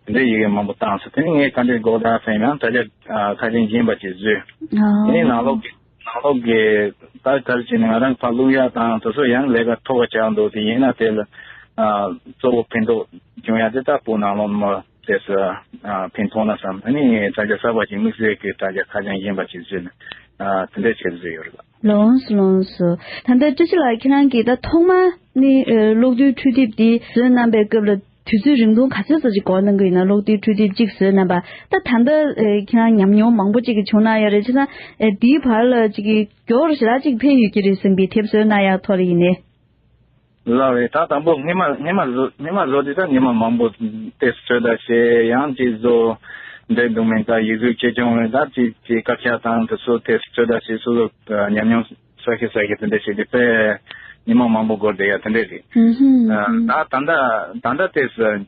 དེ་འདྲའི་ཡི་གེ་མང་པོ་བཏང་སོང་། དེ་ནས་ངས་བཀའ་འདྲི་དགོས་ད་ཟེར་ཡང་དྲ་རྒྱ་ཨ་ཁ་ཅན་རྗེན་པ་ཅིག་བཟོས། ཨ། དེ་ནས་ནང་ལོགས་ཀྱི་ནང་ལོགས་ཀྱི་ད་ག་རེ་བྱས་ནས་ང་རང་ཕར་བླུག་ཡག་དང་དེ་ཚོ་ཡང་ལས་ཀ་མཐོ་བ་ཆགས་འདུག་དེ་ཡིན་ན་དེ་ལ་ཨ་གཙོ་བོ་ཕན་ཐོགས་བྱུང་ཡག་དེ་ད་བོད་ནང་ལོགས་མི་དེ་ཚོ་ཨ་ཕན་ཐོགས་ན་བསམ། ཨ་ནི་དྲ་རྒྱ་གསར་པ་ཅིག་དམིགས་བསལ་གྱི་དྲ་རྒྱ་ཁ་ཅན་རྗེན་པ་ཅིག་བཟོས་ནས་ཨ་དེ་འདྲ་བྱས་བཟོས་ཡོད་རེད། ལགས་སོ་ལགས་སོ། ད་ལྟ་བཀྲ་ཤིས་ལགས་ཁྱེད་རང་གིས་ད་ཐོག་མ་ནི་ཨ་གློག་རྡུལ་འཕྲུལ་དེབ་འདི་བཟོས་གནང་པའི་སྐབས་ལ་དུས་ཚོད་རིང་ཐུང་ག་ཚོད་ཙམ་ཅིག་འགོར་གནང་གི་ཡོད་ན། གློག་རྡུལ་འཕྲུལ་དེབ་གཅིག་བཟོས་གནང་པ་ད་ད་ལྟ་ཨེ་ཁྱེད་རང་ཉམས་མྱོང་མང་པོ་ཅིག་གི་བྱུང་གནང་ཡོད་རེད། བྱས་ཙང་ཨེ་དེའི་བར་ལ་ཅིག་གི་མགྱོགས་རུ་ཞེ་དྲག་ཅིག་ཕེབས་ཡོད་ཀྱི་རེད་བསམ་པའི་དེབ་བཟོས་གནང་ཡག་ཐོག་ལ་ཡིན་ནའི། ལགས་རེད། ད་དང་པོ་སྔས་མ་སྔས་མ་བཟོ་སྔས་མ་བཟོ་དུས་ད་ཉི་མ་མང་པོ་དེ་ཚོད་ལྟ་བྱས་ཡང་ཅིག་བཟོ་འདྲ་འདུག་མིན་ད་ཡིག་གཟུགས་ཆེ་ཆུང་རེད། ད་ཅིག་ཅིག་དཀར་ཆག་དང་དེ་ཚོ་དེ་ཚོད་ལྟ་བྱས་སོ་སོ་ཉམས་མྱོང་ས་ཤི་ས་ཤི་དེ་འདྲ་བྱས་ཏེ་དཔེ་ཉི་མ་མང་པོ་འགོར་བསྡད་ཡ་དེ་འདྲ་རེད། ཨུ་ཧུམ། ཨ་ད་ད་ལྟ་ད་ལྟ་དེ་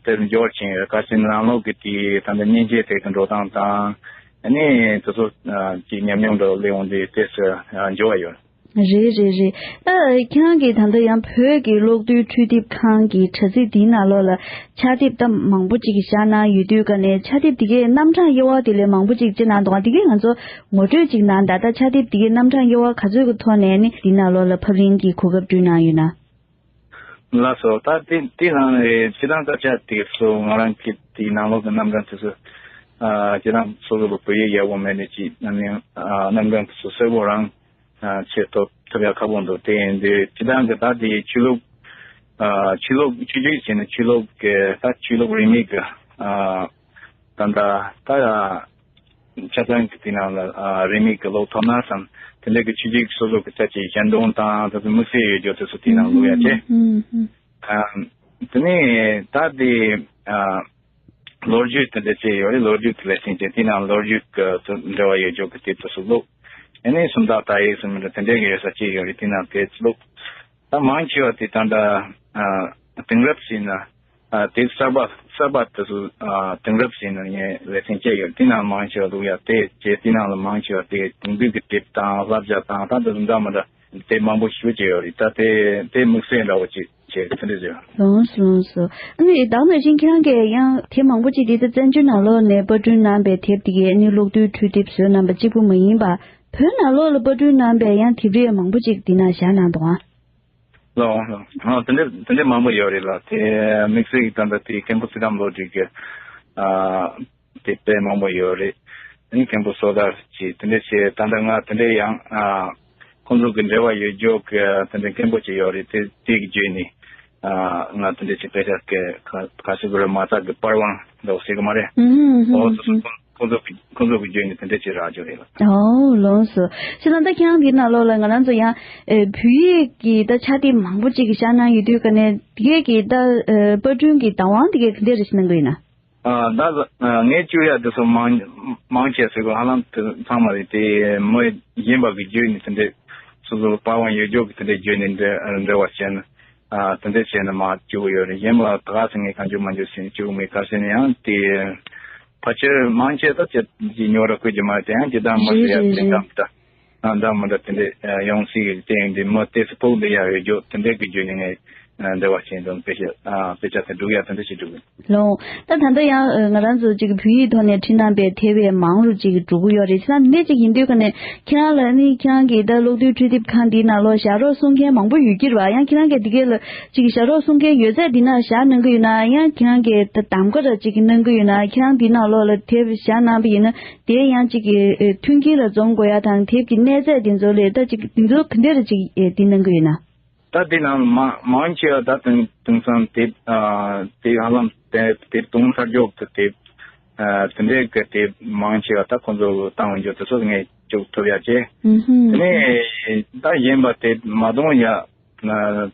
དེར་འབྱོར་ཕྱིན་ཡོད། ག་ཟེར་ནང་ལོགས་ཀྱི་དེ་ད་ལྟ་མཉེན་ཆས་དེ་གི་འགྲོ་སྟངས་དང་ཨ་ནི་དེ་ཚོ་ཨ་ཅིག་ཉམས་མྱོང་འདྲ་བོ་སླེབས་འོང་དུས་དེ་ཚོ་ཨ་འབྱོར་བ་ཡོད། རེད་རེད་རེད། ཨ། ཁྱེད་རང་གིས་ད་ལྟ་ཡང་བོད་ཀྱི་གློག་རྡུལ་འཕྲུལ་དེབ་ཁང་གི་དྲ་ཚིགས་འདིའི་ནང་ལོགས་ལ་ཕྱག་དེབ་ད་མང་པོ་ཅིག་བཞག་གནང་ཡོད་དུས་ཀ་ནས་ཕྱག་དེབ་དེ་གའི་རྣམ་གྲངས་དབྱེ་བ་དེ་ལས་མང་པོ་ཅིག་ཅི་གནང་འདུག་དེ་གའི་ང་ཚོ་ངོ་སྤྲོད་ཅིག་གནང་དང་། ད་ཕྱག་དེབ་དེ་གའི་རྣམ་གྲངས་དབྱེ་བ་ག་ཚོད་ཀྱི་ཐོག་ནས་ནི་འདིའི་ནང་ལོགས་ལ་ཕབ་ལེན་གྱི་གོ་སྐབས་བསྐྲུན་གནང་ཡོད་ན། ལགས་སོ། ད་དེ་དེ་ནང་ནས་སྤྱིར་བཏང་དཀར་ཆག་དེ་ཚོ་ང་རང་གི་དེའི་ནང་ལོགས་ཀྱི་རྣམ་གྲངས་དེ་ཚོ། ཨ། སྤྱིར་བཏང་སོ་སོ་ལ་བོད་ཡིག་ཡག་པོ་མེད་ནས་ཅིག་ཨ་ནི་ཨ་རྣམ་གྲངས་དེ་ཚོ་གསལ་པོ་རང་ཨ་ཆེད་ཐོབ་ཐོབ་ཡག་ཁག་པོ་འདུག་དེ་ཡིན་དུས་སྤྱིར་བཏང་གི་ད་དེ་ཆོས་ལུགས། ཨ། ཆོས་ལུགས་ཆོས་བརྒྱུད་བྱས་ནས་ཆོས་ལུགས་ཀྱི་ད་ཆོས་ལུགས་རིས་མེད་ཀྱི། ཨ། ད་ལྟ་ད་ཆ་ཚང་གི་དེ་ནང་ལ་ཨ་རིས་མེད་ཀྱི་ཀློག་ཐུབ་ན་བསམ། དེ་འདྲ་གི་ཆོས་བརྒྱུད་སོ་སོ་གི་ཆ་ཆེ་ཞལ་འདོན་དང་ད་དུང་དམིགས་བསལ་ཡོད་རྒྱུ་དེ་ཚོ་དེ་ནང་བླུག་ཡ་བྱས། ཨ། དེ་ནས་ད་དེ་ཨ་ལོ་རྒྱུས་དེ་འདྲ་བྱས་ཡོད་རེད། ལོ་རྒྱུས་དེ་ལ་ཕྱིན་ཆད་དེ་ནང་ལོ་རྒྱུས་ཀྱི་འབྲེལ་བ་ཡོད་རྒྱུ་གི་དེ་དེ་ཚོ་བླུག་ཨ་ནི་སུམ་རྟགས་དག་ཡིག་སུམ་འདྲ་དེ་འདྲ་གི་ཡོད་ས་ཅིག་ཡོད་རེད། དེ་ནང་དེ་ཚོ་བླུག་ད་མང་ཆེ་བ་དེ་ད་ལྟ་ཨ་དེང་རབས་ཟིན་ན། ཨ་དེ་གསར་པ་གསར་པ་དེ་ཚོ་ཨ་དེང་རབས་ཟིན་ན་ངས་ལེ་ཚན་བཅད་ཡོད། དེ་ནང་མང་ཆེ་བ་བླུག་ཡ་དེ་བྱས། དེ་ནང་ལ་མང་ཆེ་བ་དེ་དེང་དུས་ཀྱི་དེབ་དང་བསླབ་བྱ་དང་ད་དེ་ཚོ་འདྲ་མི་འདྲ་དེ་མང་པོ་ཞེ་པོ་ཅིག་ཡོད་རེད། ད་དེ་དེ་དམིགས་བསལ་འདྲ་བོ་ཅིག་བྱས་དེ་འདྲ་བྱས། ལོངས་སོ་ལོངས་སོ། ཨ་ནི་ད་ག་ནང་བཞིན་ཁྱེད་རང་གིས་ཡང་དེབ་མང་པོ་ཅིག་དེ་ད་བཙན་བྱོལ་ནང་ལོགས་ནས་པར་སྐྲུན་གནང་པའི་དེབ་དེ་གའི་ཨ་ནི་གློག་རྡུལ་འཕྲུལ་དེབ་བཟོས་གནང་པ་གཅིག་པུ་མ་ཡིན་པ། བོད་ནང་ལོགས་ལ་པར་སྐྲུན་གནང་པའི་ཡང་དེབ་རིགས་མང་པོ་ཅིག་འདི་ན་བཞག་གནང་འདུག་ཨང་། ལགས་འོང་། ལགས་འོང་། དེ་འདྲ་དེ་འདྲ་མང་པོ་ཡོད་རེད་ལགས། དེ་དམིགས་བསལ་གྱི་ད་ལྟ་དེ་མཁན་པོ་ཚེ་རིང་བློ་གྲོས་ཀྱི་ཨ་དེ་དཔེ་མང་པོ་ཡོད་རེད། དེ་ནས་མཁན་པོ་བསོད་དར་གྱི་དེ་འདྲ་བྱས། ད་ལྟ་ང་དེ་འདྲ་ཡང་ཨ་ཁོང་ཚོ་གི་འབྲེལ་བ་ཡོད་རྒྱུ་གི་དེ་འདྲ་མཁན་པོ་ཅིག་ཡོད་རེད། དེ་དེ་གི་བརྒྱུད་ནས་ཨ་ང་དེ་འདྲ་ཅིག་དཔེ་ཆ་གི་ཁ་ཁ་ཤས་གུ་རེ་མ་རྩ་གི་པར་དབང་འདྲ་བོ་ཟེར་གི་མ་རེད། ཨུ་ཧུ་ཨུ་ཧུ་ཨོ་ཧུ། སོ་སོ་ཁོང་ཁོང་ཚོ་གི་ཁོང་ཚོ་གི་བརྒྱུད་ནས་དེ་འདྲ་ཅིག་རག་རྒྱུ་རེད་ལགས། ཨོ་ལོངས་སོ། བྱས་ཙང་ད་ཁྱེད་རང་འདི་ནང་ལོགས་ལ་ང་རང་ཚོ་ཡང་ཨེ་བོད་ཡིག་གི་ད་ཕྱག་དེབ་མང་པོ་ཅིག་གི་བཞག་གནང་ཡོད་དུས་ཀ་ནས་དེ་གས་ཀྱི་ད་ཨེ་པར་སྐྲུན་གྱི་བདག་དབང་དེ་གས་ག་འདྲས་རེ་ཞིག་གནང་གི་ཡོད་ན། ཨ་ད་ཨ་ངས་བཅུག་ཡ་དེ་ཚོ་མང་མང་ཆེ་ཟེར་དགོས་ཧ་ལམ་དེ་ཚང་མ་རེད། དེ་མི་གཞན་པ་གི་བརྒྱུད་ནས་དེ་འདྲས་སོ་སོ་པར་དབང་ཡོད་རྒྱུ་གི་དེ་འདྲས་བརྒྱུད་ནས་འབྲེལ་འབྲེལ་བ་བྱས་ན། ཨ་དེ་འདྲས་བྱས་ན་མར་བཅུག་གི་ཡོད་རེད། གཞན་པ་ད་ག་ཟེ་ངས་གང་བྱུང་མང་བྱུང་ཟེར་ནས་བཅུག་གི་མེད། ག་རེ་ཟེར་ན་ཡང་དེ་ཕལ་ཆེར་མང་ཆེ་ད་ཅི་ཅི་ཉོ་ར་བསྐུར་གྱི་མ་རེད། དེ་ཡང་ཇི་ལྟར་མ་རེད་ཟེར་ཡ་རེད་དེ་རེད། འདྲ་མི་འདྲ་ཨ་འདྲ་མི་འདྲ་དེ་འདྲས་ཨ་ཡོང་སྲིད་ཀྱི་རེད། དེ་ཡང་དེ་མི་དེ་ཚོ་ཕུགས་འདི་ཡ་ཡོད་རྒྱུ་དེ་འདྲས་ཀྱི་བརྒྱུད་ནས་ངས་ཨ་འབྲེལ་བ་བྱས་འདུག་དཔེ་ཆ་ཨ་དཔེ་ཆ་དེ་སྒྲུག་ཡ་དེ་འདྲས་ཞིག་སྒྲུག་གི། ལོ། ད་ད་ལྟ་ཡང་ཨ་ང་རང་ཚོ་ཅིག་བོད་ཡིག་ཐོག་ནས་བྲིས་གནང་པའི་དེབ་བས་མང་རུ་ཅིག་འགྲོ་གི་ཡོད་རེད། བྱས་ཙང་འདི་འདྲ་ཅིག་ཡིན་དུས་ཀ་ནས་ཁྱེད་རང་ལ་ནི་ཁྱེད་རང་གི་ད་གློག་རྡུལ་འཕྲུལ་དེབ་ཁང་འདིའི་ནང་ལོགས་ཞབས་རོགས་གསུང་མཁན་མང་པོ་ཡོད་ཀྱི་རེད་བ། ཡང་ཁྱེད་རང་གིས་འདི་གས་ལ་ཅིག་ཞབས་རོགས་གསུང་མཁན་ཡོད་ཚད་འདི་ན་བཞག་གནང་གི་ཡོད་ན། ཡང་ཁྱེད་རང་གིས་ད་གདམ་ག་ར་ཅིག་གནང་གི་ཡོད་ན། ཁྱེད་རང་འདི་ནང་ལོགས་ལ་དེབ་བཞག་གནང་པ་ཡིན་ན་དེ་ཡང་ཅིག་གི་ཨེ་མཐུན་རྐྱེན་ར་འཛོམས་དགོས་ཡ་དང་། དེབ་ཀྱི་གནས་ཚད་འདི་ཚོ་ལས་ད་ཅིག་འདི་ཚོ་ག་འདྲ་ར་ཅིག་ཨེ་འདི་གནང་གི་ཡོད་ན། ད་དེ་ནང་མང་མང་ཆེ་བ་ད་དེང་དེང་སང་དེབ་ཨ་དེ་ཧ་ལམ་དེ་དེབ་དུང་ས་འཇོག་གི་དེབ་ཨ་དེ་འདྲའི་གི་དེབ་མང་ཆེ་བ་ད་ཁོང་ཚོ་བཏང་འོང་རྒྱུ་དེ་ཚོ་ངས་བཅུག་ཐུབ་ཡ་བྱས། ཨུ་ཧུམ། དེ་ནས་ད་གཞན་པ་དེབ་མ་གཏོང་ཡ་ཨ་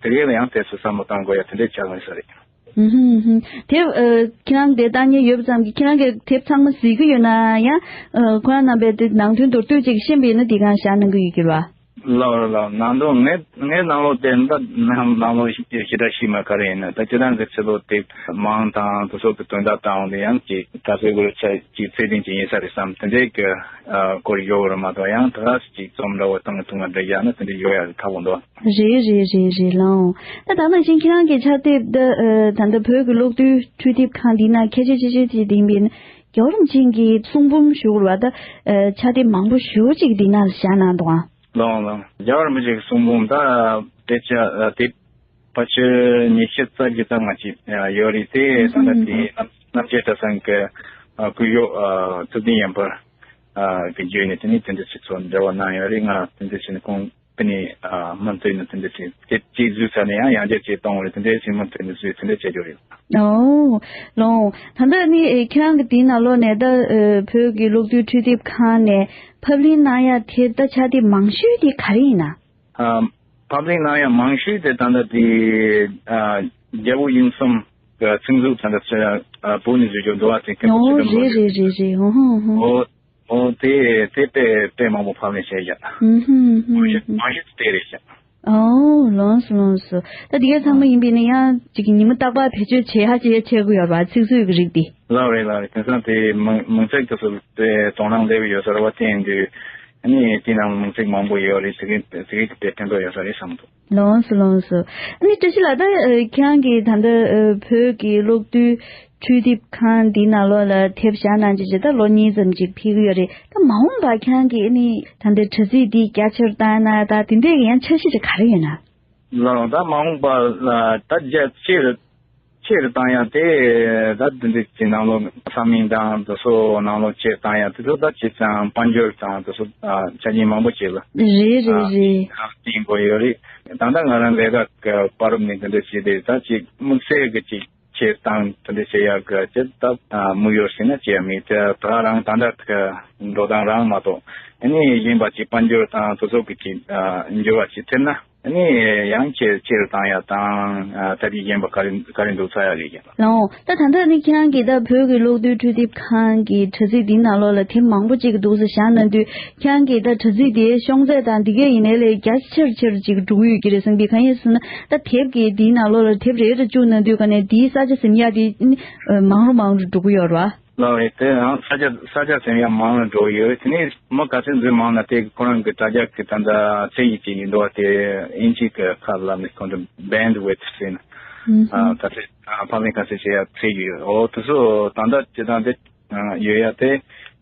དེ་གས་ལ་ཡང་དེ་ཚོ་བསམ་བློ་བཏང་དགོས་ཡ་དེ་འདྲའི་ཆགས་ཡོང་ས་རེད། ཨུ་ཧུམ་ཨུ་ཧུམ། དེབ་ཨ་ཁྱེད་རང་དེ་ལྟ་མཁན་ཡོད་པ་ཙམ་གྱིས་ཁྱེད་རང་གིས་དེབ་ཚང་མ་གཟིགས་ཀྱི་ཡོད་ན། ཡང་ཨ་ཁོ་རང་རྣམ་པས་དེ་ནང་དོན་མདོར་བསྡུས་ཅིག་ཤེས་པ་ཡིན་ན་དེ་གང་བཞག་གནང་གི་ཡོད་ཀྱི་རེད་བ། ལགས་རེད་ལགས། ནང་དོན་ངའི་ངའི་ནང་ལོགས་དེ་འདྲ་ནང་ནང་ལོགས་ཞེ་དྲག་ཤེས་མ་ག་རེ་ཡིན་ན། ད་སྤྱིར་བཏང་གི་ཕྱི་ལོགས་དེ་མང་དང་དེ་ཚོ་གི་དོན་དག་དང་དེ་ཡང་ཅིག་ད་ཚོད་དགོས་ཆ་ཅིག་ཚད་ལྡན་ཅིག་ཡིན་ས་རེད་བསམ། དེ་འདྲའི་གི་ཨ་སྐོར་ཡོད་རེད་མ་གཏོགས། ཡང་ད་ག་ཅིག་རྩོམ་འདྲ་བོ་བཏང་གི་ཐུང་བ་འདྲ་བཞག་ན་དེ་འདྲ་ཡོད་ཡ་ཁག་པོ་འདུག་རེད་རེད་རེད་རེད་ལགས། ད་ད་ནང་བཞིན་ཁྱེད་རང་གི་ཕྱག་དེབ་འདི་ཨ་ད་ལྟ་བོད་ཀྱི་གློག་རྡུལ་འཕྲུལ་དེབ་ཁང་འདི་ན་ཁྱད་ཆོས་ཆེ་ཤོས་དེ་ཡིན་པ་ཡིན་ན། རྒྱལ་བ་རིན་པོ་ཆེ་གི་གསུང་འབུམ་ཞུ་དགོས་རེད་བ། ད་ཨ་ཕྱག་དེབ་མང་པོ་ཞེ་པོ་ཅིག་འདི་ནང་ལ་བཞག་གནང་འདུག་ཨང་། ལགས་འོང་ལགས་འོང་། རྒྱལ་བ་རིན་པོ་ཆེ་གི་གསུང་འབུམ་ད་དེ་ཆ་ཨ་དེབ་ཕལ་ཆེར་ཉི་ཤུ་རྩ་བཞི་ཙམ་ཅིག་ཡོད་རེད་དེ། ད་ལྟ་དེ་རྣམ་རྣམ་རྒྱལ་གྲྭ་ཚང་གི་ཨ་སྐུ་ཞབས་ཨ་ཐུབ་བསྟན་ཡར་འཕེལ་ཨ་གི་བརྒྱུད་ནས་དེ་ནས་དེ་འདྲ་ཞིག་ཚོ་འབྲེལ་བ་གནང་ཡོད་རེད། ང་དེ་འདྲ་བྱས་ནས་ཁོང་དེ་ནས་ཨ་མུ་མཐུད་ནས་དེ་འདྲ་ཞིག་དེབ་གཅིག་བཟོས་ཚར་ནས་ཡང་ཡང་བསྐྱར་གཅིག་གཏོང་བ་རེད། དེ་འདྲ་ཞིག་མུ་མཐུད་ནས་བཟོས་དེ་འདྲ་བྱེད་རྒྱུ་རེད། ཨོ་ལགས་འོང་། ད་ལྟ་ནི་ཨེ་ཁྱེད་རང་གི་དེའི་ནང་ལོགས་ནས་ད་ཨེ་བོད་ཀྱི་གློག་རྡུལ་འཕྲུལ་དེབ་ཁང་ནས་ཕབ་ལེན་གནང་ཡ་དེ་ད་ཕྱག་དེབ་མང་ཤོས་དེ་ག་རེ་ཡིན་ན། ཨ་ཕབ་ལེན་གནང་ཡ་མང་ཤོས་དེ་ད་ལྟ་དེ་ཨ་རྒྱལ་པོ་ཡིད་གསུམ་གྱི་ཚིག་མཛོད་ད་ལྟ་ཚེ་ཨ་བོད་ནས་བཟོས་རྒྱུ་འདུག་བ། དེ་མཁན་པོ་ཨོ་ཚེ་རིང་ལགས་རེད་རེད་རེད་རེད། ཧུང་ཧུང་ཧུང་། ཨོ་ཨོ་དེ་དེ་དཔེ་དཔེ་མང་པོ་ཕབ་ལེན་བྱས་ཡ། ཧུང་ཧུང་ཧུང་། མང་ཤོས་མང་ཤོས་དེ་རེད་ཤག་ཨོ་ལགས་སོ་ལགས་སོ། ད་དེ་ག་ཚང་མ་ཡིན་པས་ན་ཡང་ཅིག་ཉི་མ་རྟག་པར་བེད་སྤྱོད་བྱེད་ཡ་ཅིག་བྱེད་དགོས་ཡོད་རེད་བ། ཚིག་མཛོད་ཀྱི་རིགས་དེ། ལགས་རེད་ལགས་རེད། དེང་སང་དེ་མིང་མིང་ཚིག་དེ་ཚོ་དེ་དོ་སྣང་སླེབས་ཡོད་ས་རེད་བ། དེ་ཡིན་དུས་ ཨ་ནི་དེ་ནང་མིང་ཚིག་མང་པོ་ཡོད་རེད། དེ་གི་དེ་གི་དེ་ཕན་ཐོགས་ཡོད་ས་རེད་བསམ་འདུག། ལོངས་སུ་ལོངས་སུ། ཨ་ནི་བཀྲ་ཤིས་ལགས། ད་ཨ་ཁྱེད་རང་གིས་ད་ལྟ་ཨ་བོད་ཀྱི་གློག་རྡུལ་འཕྲུལ་དེབ་ཁང་འདི་ནང་ལོགས་ལ་དེབ་བཞག་གནང་བྱས་བྱས་ད་ལོ་གཉིས་ཙམ་ཅིག་ཕེབས་ཀྱི་ཡོད་རེད། ད་མ་འོངས་པར་ཁྱེད་རང་གིས་ཨ་ནི་ད་ལྟ་དྲ་ཚིགས་འདི་རྒྱ་ཆེར་བཏང་ན་ད་དེ་འདྲས་ཀྱི་ཡང་འཆར་གཞི་ཅིག་ག་རེ་ཡོད་ན། ལགས་ད་མ་འོངས་པ་ལ་ད་རྒྱ་ཆེར་ཆེར་བཏང་ཡ་དེ་ད་འདི་འདྲ་ཅིག་ནང་ལོགས་ས་མིང་དང་དེ་ཚོ་ནང་ལོགས་ཆེར་བཏང་ཡ་དེ་ཚོ་ད་ཅི་ཙམ་དཔལ་འབྱོར་དང་དེ་ཚོ་ཆ་རྐྱེན་མང་པོ་ཅིག་ལ་རེད་རེད་རེད། བརྟེན་དགོས་ཡོད་རེད། ད་ལྟ་ང་རང་ལས་ཀ་བར་རུབ་ནས་འདི་འདྲ་བྱས་ཏེ་ད་ཅིག་དམིགས་བསལ་གྱི་ཅིག་ཆེར་བཏང་དེ་འདྲ་བྱེད་ཡ་གི་ཅི་ད་དམིགས་ཡུལ་ཟེར་ན་ཅི་ཡང་མེད། དེ་ད་རང་ད་ལྟ་འགྲོ་སྟངས་རང་མ་གཏོགས་ཨ་ནི་གཞན་པ་ཅིག་དཔལ་འབྱོར་དང་དེ་ཚོ་གི་ཅིག་འགྱུར་བ་ཅིག་ཐེབས་ན། ཨ་ནི་ཡང་ཆེར་ཆེར་བཏང་ཡ་དང་ཨ་ཐབས་ཤེས་གཞན་པ་ག་རེ་ག་རེ་འདུག་ཚོར་ཡ་རེད་ཀྱང་། ལགས་འོང་། ད་ད་ལྟ་ནི་ཁྱེད་རང་གིས་ད་བོད་ཀྱི་གློག་རྡུལ་འཕྲུལ་དེབ་ཁང་གི་དྲ་ཚིགས་འདིའི་ནང་ལོགས་ལ་དེབ་མང་པོ་ཅིག་འདུག་སེ་བཞག་གནང་དུས་ཁྱེད་རང་གིས་ད་དྲ་ཚིགས་དེའི་ཤོང་ཚད་དང་འདི་གས་ཡིན་ནའི་ལས་རྒྱ་ཆེར་ཆེར་ཅིག་འགྲོ་གི་ཡོད་ཀྱི་རེད་བསམ་གི། གང་ཡིན་ཟེར་ན་ད་དེབ་ཀྱི་འདིའི་ནང་ལོགས་ལ་དེབ་རེ་རེ་བཅུག་གནང་དུས་ག་ནས་འདིའི་ས་ཆ་ཟིན་ཡ་དེ་ནི་མང་རུ་མང་རུ་འགྲོ་གི་ཡོད་རེད་བ། ལགས་རེད། དེ་ཡང་ས་ཆ་ས་ཆ་ཟིན་ཡ་མང་རུ་འགྲོ་ཡོད་རེད། དེ་ནས་མི་ག་ཚོད་འཛུལ་མང་ན་དེ་ཁོ་རང་གི་དྲ་རྒྱ་གི་ད་ལྟ་ཚད་ཡིག་ཅིག་ཡིན་འདུག་བ། དེ་ཨིན་ཇི་གི་ཁ་ལ་ནི་ཁོང་ཚོ་bandwidth་ཟེར་ན་ཨ་ད་ཚད་ཨ་ཕ་མའི་ག་ཚོད་བྱེད་ཡ་ཚད་ཡིག་ཡོད། འོ་དེ་ཚོ་ད་ལྟ་སྤྱི་བཏང་དེ་ཡོད་ཡ་དེ་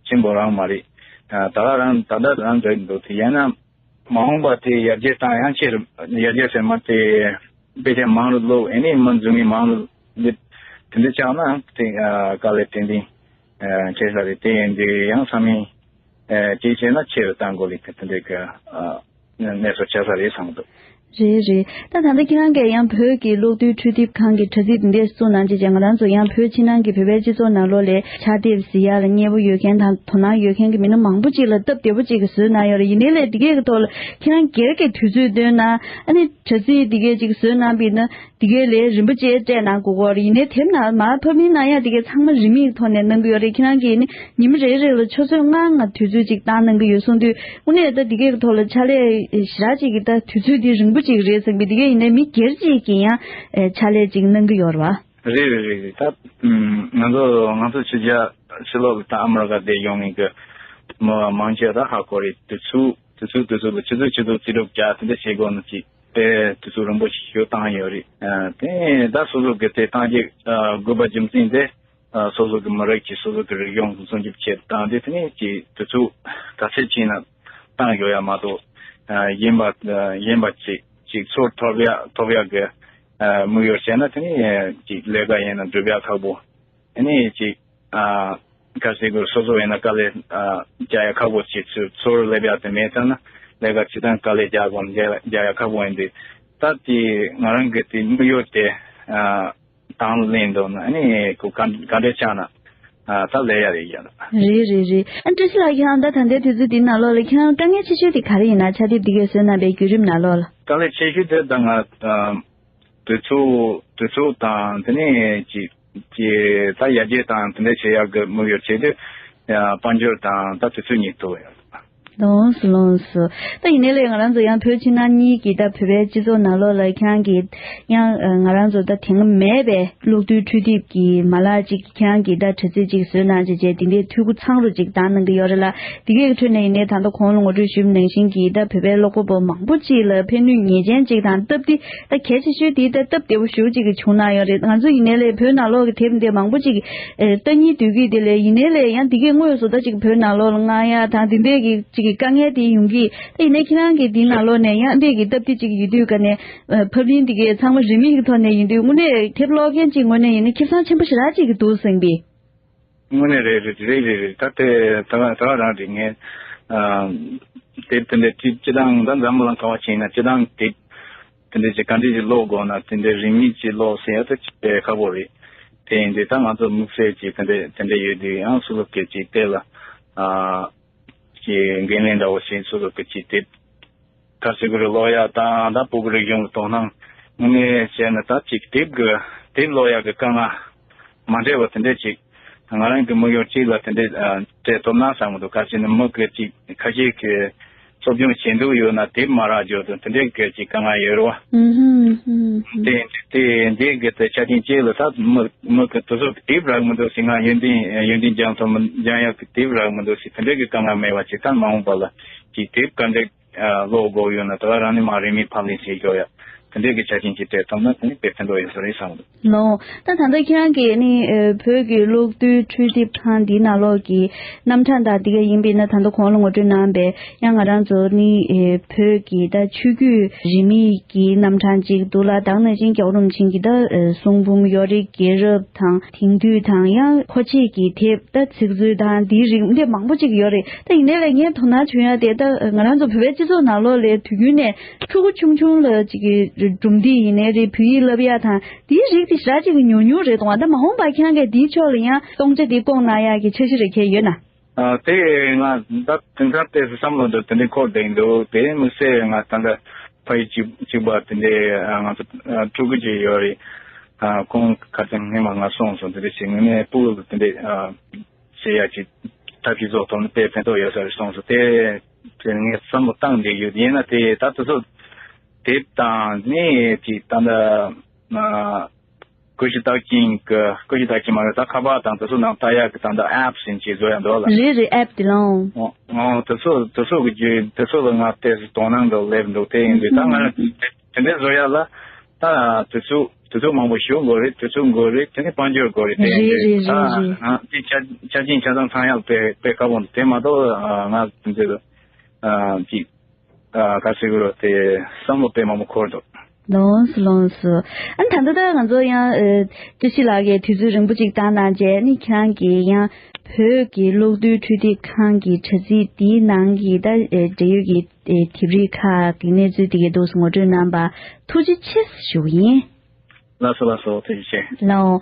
ཆེན་པོ་རང་མ་རེད། ད་ག་རང་ད་ལྟ་རང་འདྲ་འདུག་དེ་ཡང་ན། མ་འོངས་པ་དེ་ཡར་རྒྱས་བཏང་ཡང་ཆེ་རུ་ཡར་རྒྱས་ཟེར་མ་དེ་དཔེ་ཆ་མང་རུ་ཀློག་ཨེ་ནས་མི་འཛུལ་མི་མང་རུ་སླེབས་དེ་འདྲ་ཆགས་ན་དེ་དཀའ་ལས་དེ་འདྲ་ཆེ་ས་རེད། དེ་ཡིན་དུས་ཡང་ས་མིང་ཅིག་བྱས་ན་ཆེ་རུ་བཏང་དགོས་ལེགས་དེ་འདྲ་གི་གནས་སུ་ཆགས་ས་རེད་བསམ་འདུག། རེད་རེད། ད་ད་ལྟ་ཁྱེད་རང་གིས་ཡང་བོད་ཀྱི་གློག་རྡུལ་འཕྲུལ་དེབ་ཁང་གི་དྲ་ཚིགས་འདི་འདྲ་བཙུགས་གནང་བྱས་ང་རང་ཚོ་ཡང་བོད་ཕྱི་ནང་གི་བོད་པའི་སྤྱི་ཚོགས་ནང་ལོགས་ལས་ཕྱག་དེབ་གཟིགས་ཡ་ལ་མཉེས་པོ་ཡོད་མཁན་དང་དོ་སྣང་ཡོད་མཁན་གྱི་མི་སྣ་མང་པོ་ཅིག་ལ་སྟབས་བདེ་པོ་ཅིག་གིས་བཟོས་གནང་ཡོད་རེད། ཡིན་ནའི་ལས་འདི་གས་ཀྱི་ཐོག་ལ་ཁྱེད་རང་སྒེར་གྱི་དུས་ཚོད་བཏོན་ན་ཨ་ནི་དྲ་ཚིགས་འདི་གས་ཅིག་བཟོས་གནང་པ་ཡིན་ན་འདི་གས་ལས་རིམ་པ་བཅས་སྤྲད་གནང་དགོས་ཀྱི་ཡོད་རེད། ཡིན་ནའི་དེབ་ནང་མར་ཕབ་ལེན་གནང་ཡ་འདི་གས་ཚང་མ་རིན་མེད་ཀྱི་ཐོག་ནས་གནང་གི་ཡོད་རེད། ཁྱེད་རང་གིས་ནི་ཉི་མ་རེ་རེ་ལ་ཆུ་ཚོད་ལྔ་ལྔ་དུས་ཚོད་ཅིག་བཏང་གནང་གི་ཡོད་གསུངས་དུས་དངོས་གནས་ད་འདི་གས་ཀྱི་ཐོག་ལ་ཕྱག་ལས་ཞེ་དྲག་ཅིག་གི་ད་དུས་ཚོད་འདི་རིང་པོ་ཅིག་རེད་བསམ་གི། འདི་གས་ཡིན་ནའི་མི་སྒེར་ཅིག་གིས་ཡང་ཕྱག་ལས་ཅིག་གནང་གི་ཡོད་རེད་བ། རེད་རེད་རེད་རེད། ད་ང་ཚོ་ང་ཚོ་ཕྱི་རྒྱལ་ཕྱི་ལོགས་ལ་ད་ཨ་མི་རི་ཀ་བསྡད་ཡོང་མཁན་གྱི་མི་མང་ཆེ་ད་ཧ་གོ་རེད། དུས་ཚོད་དུས་ཚོད་དུས་ཚོད་ལ་ཆུ་ཚོད་ཆུ་ཚོད་རྩིས་སྤྲོད་རྒྱག་དེ་འདྲ་བྱེད་དགོས་ན་ཅིག་དེ་དུས་ཚོད་རིང་པོ་ཞིག་བཏང་ཡོད་རེད། དེ་ད་སོ་སོ་གི་དེ་བཏང་རྒྱུ་དགོས་པ་རྒྱུ་མཚན་དེ། སོ་སོ་གི་མི་རིགས་ཀྱི་སོ་སོ་གི་རིག་གཞུང་སྲུང་སྐྱོབ་བྱེད་སྟངས་དེ་དེ་ནས་ཀྱི་དུས་ཚོད་ག་ཚད་ཕྱིན་ན་བཏང་ཡོད་ཡ་མ་གཏོགས། གཞན་པ་གཞན་པ་ཅིག་ཅིག་ཚོར་ཐོབ་ཡ་ཐོབ་ཡ་གི་དམིགས་ཡུལ་བྱས་ན་དེ་ནས་ཅིག་ལས་ཀ་ཡིན་ན་སྒྲུབ་ཡ་ཁག་པོ། དེ་ནས་ཅིག་ག་ཟེར་དགོས། སོ་སོ་ཡིན་ན་དཀའ་ལས་རྒྱག་ཡ་ཁག་པོ་ཅིག་ཚོར་ཚོར་སླེབས་ཡ་དེ་མེད་ཙང་ན་ལས་ཀ་ཅི་ལྟར་དཀའ་ལས་རྒྱག་དགོས་ན་རྒྱག་ཡ་ཁག་པོ་ཡིན་དུས་ད་དེ་ང་རང་གི་དེ་དམིགས་ཡུལ་དེ། དང་ལེན་འདུག་ན་ཨ་ནི་ཁོ་ག་ག་འདྲས་ཆགས་ན་ཨ་ད་ལས་ཡ་རེད་ཡ་ད། རེད་རེད་རེད། ཨ་བཀྲ་ཤིས་ལགས་ཁྱེད་རང་ད་ད་ལྟའི་དུས་ཚོད་འདི་ནང་ལོགས་ལ་ཁྱེད་རང་དཀའ་ངལ་ཆེ་ཤོས་དེ་ག་རེ་ཡིན་ན། ཕྱག་དེབ་འདི་གས་བཟོས་གནང་པའི་བརྒྱུད་རིམ་ནང་ལོགས་ལ། དཀའ་ལས་ཆེ་ཤོས་དེ་ད་ང་ཨ་དུས་ཚོད་དུས་ཚོད་དང་དེ་ནས་ཅི་ཅི་ད་ཡར་རྒྱས་དང་དེ་འདྲས་བྱེད་ཡག་གི་དམིགས་ཡུལ་བྱས་ཏེ་ཡ་དཔལ་འབྱོར་དང་ད་དུས་ཚོད་གཉིས་ཐུག་ཡོད། ལོངས་སུ་ལོངས་སུ། ད་ཡིན་ནའི་ལས་ང་རང་ཚོ་ཡང་བོད་ཕྱི་ནང་གཉིས་ཀྱི་ད་བོད་པའི་སྤྱི་ཚོགས་ནང་ལོགས་ལ་ཁྱེད་རང་གིས་ཡང་ང་རང་ཚོ་ད་དེ་སྔ་མེད་པའི་གློག་རྡུལ་འཕྲུལ་དེབ་ཀྱི་མ་ལག་ཅིག་ཁྱེད་རང་གིས་ད་དྲ་ཚིགས་ཅིག་བཟོས་གནང་བྱས་བྱས་དེ་འདྲའི་འཐུས་སྒོ་ཚང་རུ་ཅིག་བཏང་གནང་གི་ཡོད་རེད་ལ། དེ་གའི་ཁྲོད་ནས་ཡིན་ནའི་ད་ལྟ་གོང་ལ་ངོ་སྤྲོད་ཞུས་པ་ནང་བཞིན་གྱི་ད་བོད་པའི་ཀློག་པ་པོ་མང་པོ་ཅིག་ལ་ཕན་ནུས་ངེས་ཅན་ཅིག་དང་སྟབས་བདེ། ད་གལ་ཆེ་ཤོས་དེ་ད་སྟབས་བདེ་པོ་ཞེ་པོ་ཅིག་གི་བྱུང་གནང་ཡོད་རེད། ང་ཚོ་ཡིན་ནའི་ལས་བོད་ནང་ལོགས་ཀྱི་དེབ་འདི་མང་པོ་ཅིག་ཨེ་ལྟ་སྙིང་འདོད་ཀྱི་དེ་ལས་ཡིན་ནའི་ལས་ཡང་འདི་གའི་དངོས་སུ་ད་ཅིག་བོད་ནང་ལོགས་ལ་མངགས་ཡ་དང་འདི་འདྲའི་གི་ཅིག་གི་དཀའ་ངལ་དེ་ཡོང་གི། ད་ཡིན་ནའི་ཁྱེད་རང་གིས་འདི་ནང་ལོགས་ནས་ཡང་འདི་གི་སྟབས་བདེ་ཅིག་ཡོད་དུས་ཀ་ནས་ཨ་ཕབ་ལེན་འདི་གའི་ཚང་མ་རིན་མེད་ཀྱི་ཐོག་ནས་ཡིན་དུས་དངོས་གནས་དེབ་ཀློག་མཁན་ཅིག་ངོས་ནས་ཡིན་ན་ཁེ་བཟང་ཆེན་པོ་ཞེ་དྲག་ཅིག་གི་འདུག་བསམ་པས། དངོས་གནས་རེད་རེད་རེད་རེད་རེད། ད་དེ་ད་ག་ད་ག་རང་རེད། ངས་ཨ་དེབ་དེ་འདྲ་སྤྱི་སྤྱི་བཏང་ད་འཛམ་བུ་གླིང་ག་པར་ཕྱིན་ན་སྤྱི་བཏང་དེབ་དེ་འདྲ་ཅིག་ག་འདྲ་ཅིག་ཀློག་དགོས་ན་དེ་འདྲ་རིན་མེད་ཅིག་ཀློག་ཟེར་ཡ་ད་ཅིག་དཔེ་ཁག་པོ་རེད། དེ་ཡིན་དུས་ད་ང་ཚོ་དམིགས་བསལ་ཅིག་དེ་འདྲ་དེ་འདྲ་ཡོད་དུས་ཡང་སུ་ལུག་གི་ཅིག་དེ་ལ་ཨ་ཅིག་འགན་ལེན་འདྲ་བོ་ཞིག་སུ་ལུག་གི་ཅིག་དེབ། ད་སི་གུ་རུ་ཀློག་ཡག་དང་ད་བོད་ཀྱི་རིག་གཞུང་གི་དོ་སྣང་དངོས་གནས་བྱས་ན་ད་ཅིག་དེབ་ཀྱི་དེབ་ཀློག་ཡག་གི་དཀའ་ངལ་མ་འདྲ་བ་དེ་འདྲ་ཅིག་ང་རང་གི་དམིགས་ཡུལ་གཅིག་ལ་དེ་འདྲ་ཨ་སྤྲད་ཐུབ་ན་བསམ་གི་འདུག། ག་ཅི་ནི་མི་གི་ཅིག་ཁ་ཤས་ཀྱི་ གསོ་སྐྱོང་བྱེད་འདོད་ཡོད་ན་དེབ་མ་རག་འཇོག་དང་དེ་འདྲའི་གི་ཅིག་དཀའ་ངལ་ཡོད་རེད་བ། ཨུ་ཧུམ་ཧུམ་ཧུམ། དེ་དེ་འདི་གི་དེ་ཆ་རྐྱེན་ཅིག་ལ་ད་མི་མི་གི་དེ་ཚོ་དེབ་རག་མི་འདུག་ཟེར། ང་ཡོན་ཏན་ཡོན་ཏན་སྦྱང་ཐུབ་མི་སྦྱང་ཡག་གི་དེབ་རག་མི་འདུག་ཟེར། དེ་འདྲའི་གི་དཀའ་ངལ་མེད་པ་ཅིག་ད་མ་འོངས་པ་ལ་ཅིག་དེབ་ག་འདྲ་ཨ་ཀློག་དགོས་ཡོད་ན་ད་ག་རང་ནས་མ་རིན་མེད་ཕབ་ལེན་བྱེད་ཆོག་ཡ། དེ་འདྲའི་གི་ཆ་རྐྱེན་ཅིག་སྤྲད་ཐུབ་ན་དེ་ནི་དཔེ་ཕན་ཐོགས་ཡོད་ས་རེད་བསམ་གི་འདུག། ལོ། ད་ད་ལྟ་ཁྱེད་རང་གིས་ནི་ཨ་བོད་ཀྱི་གློག་རྡུལ་འཕྲུལ་དེབ་ཁང་འདིའི་ནང་ལོགས་ཀྱི་རྣམ་གྲངས་དང་འདི་ག་ཡིན་པས་ན། ད་ལྟ་གོང་ལ་ངོ་སྤྲོད་གནང་བའི་ཡང་ང་རང་ཚོ་ནི་ཨ་བོད་ཀྱི་ད་ཆོས་བརྒྱུད་རིས་མེད་ཀྱི་རྣམ་གྲངས་ཅིག་འདུག་ལ། ད་ག་ནང་བཞིན་རྒྱལ་བ་རིན་པོ་ཆེ་གི་ད་ཨ་གསུང་འབུམ། ཡོ་རིག་རྒྱལ་རབས་དང་དེང་དུས་དང་། ཡང་མཁོ་ཆས་ཀྱི་དེབ། ད་ཚིག་མཛོད་དང་འདིའི་རིགས་འདི་མང་པོ་ཅིག་ཡོད་རེད། ད་ཡིན་ནའི་ལས་ངས་དོ་སྣང་བྱུང་ཡ་དེ། ད་ང་རང་ཚོ་བོད་པའི་སྤྱི་ཚོགས་ནང་ལོགས་ལ་དུས་རྒྱུན་ནས་ཕྲུ་གུ་ཆུང་ཆུང་ལ་ཅིག་གི་སྒྲུང་དེབ་ཡིན་ནའི་རེད། བོད་ཡིག་བསླབ་ཡ་དང་དེའི་རིགས་དེ་ཞེ་དྲག་ཅིག་གི་ཉུང་ཉུང་རེད་འདུག་ཨ། ད་མ་འོངས་པར་ཁྱེད་རང་གིས་དེའི་ཕྱོགས་ལ་ཡང་སྟོང་ཆ་དེ་བསྐོང་གནང་ཡ་གི་འཆར་གཞི་རེ་ཁྱེད་ཡོད་ན། ཨ་དེ་ང་ད་དེང་སང་ཏོག་ཙམ་བསམ་བློ་འདི་དེ་འདྲའི་འཁོར་བསྡད་ཡིན་འདུག། དེ་དམིགས་བསལ་ང་ད་ལྟ་ཕ་ཡུལ་གཅིག་གཅིག་པ་དེ་འདྲའི་ཨ་ང་ཚོ་ཨ་ཕྲུ་གུ་ཅིག་ཡོད་རེད། ཨ་ཁོང་ཁ་སང་སྔོན་མ་ང་སོང་སོང་། དེ་འདྲ་བྱས་ངས་ནས་སྤུ་གུ་དེ་འདྲའི་ཨ་བྱེད་ཡ་ཅིག་ཐབས་ཤེས་བཟོ་ཐུབ་ན་དཔེ་ཕན་ཐོགས་ཡོད་ས་རེད་གསུངས་སོང་། དེ་དེ་ངས་བསམ་བློ་བཏང་བསྡད་ཡོད། ཡིན་ན་དེ་ད་དེ་ཚོ་དེབ་དང་ནི་ཅིག་ད་ལྟ་ཨ་ཀུ་ཤུ་རྟགས་ཅན་གི་ཀུ་ཤུ་རྟགས་ཅན་མ་རེད། ད་ཁ་པར་དང་དེ་ཚོ་ནང་ལྟ་ཡག་གི་ད་ལྟ་ཨེབ་ཟེར་ཅིག་བཟོ་ཡ་འདུག་ལ། རེད་རེད། ཨེབ་དེ་ལའང་། ཨོ་ཨོ་དེ་ཚོ་དེ་ཚོ་གི་རྒྱུ་དེ་ཚོ་ལ་ང་ཏོག་ཙམ་དོ་སྣང་འདྲ་སླེབས་འདུག། དེ་ཡིན་དུས་ད་ང་དེ་འདྲ་བཟོ་ཡ་ལ་ད་དུས་ཚོད་དུས་ཚོད་མང་པོ་ཞིག་འགོར་རེད། དུས་ཚོད་འགོར་རེད། དེ་ནས་དཔལ་འབྱོར་འགོར་རེད། དེ་རེད་རེད་རེད་རེད། ཨ་དེ་ཆ་ཆ་རྐྱེན་ཆ་ཚང་ཚང་ཡག་དཔེ་དཔེ་དཀའ་པོ་འདུག། དེ་མ་གཏོགས་ཨ་ང་དེ་འདྲ་ཨ་ཅིག་ཨ་ག་ཟེར་དགོས་རེད། དེ་བསམ་བློ་དཔེ་མང་པོ་འཁོར་འདུག། ལོངས་སུ་ལོངས་སུ། ཨ་ནི་ད་ལྟ་ད་ང་ཚོ་ཡང་ཨ་བཀྲ་ཤིས་ལགས་ཀྱིས་དུས་ཚོད་རིང་པོ་ཅིག་བཏང་གནང་བྱས་ནི་ཁྱེད་རང་གིས་ཡང་བོད་ཀྱི་གློག་རྡུལ་འཕྲུལ་དེབ་ཁང་གི་དྲ་ཚིགས་འདིའི་ནང་གི་ད་ཨ་འབྲེལ་ཡོད་ཀྱི་ཨ་དེབ་རིགས་ཁག་གི་གནས་ཚུལ་དེ་གའི་འདུག་སེ་ངོ་སྤྲོད་གནང་བར་ཐུགས་རྗེ་ཆེ་ཞུ་གི་ཡིན། ལགས་སོ་ལགས་སོ། ཐུགས་རྗེ་ཆེ། ལགས་འོང་།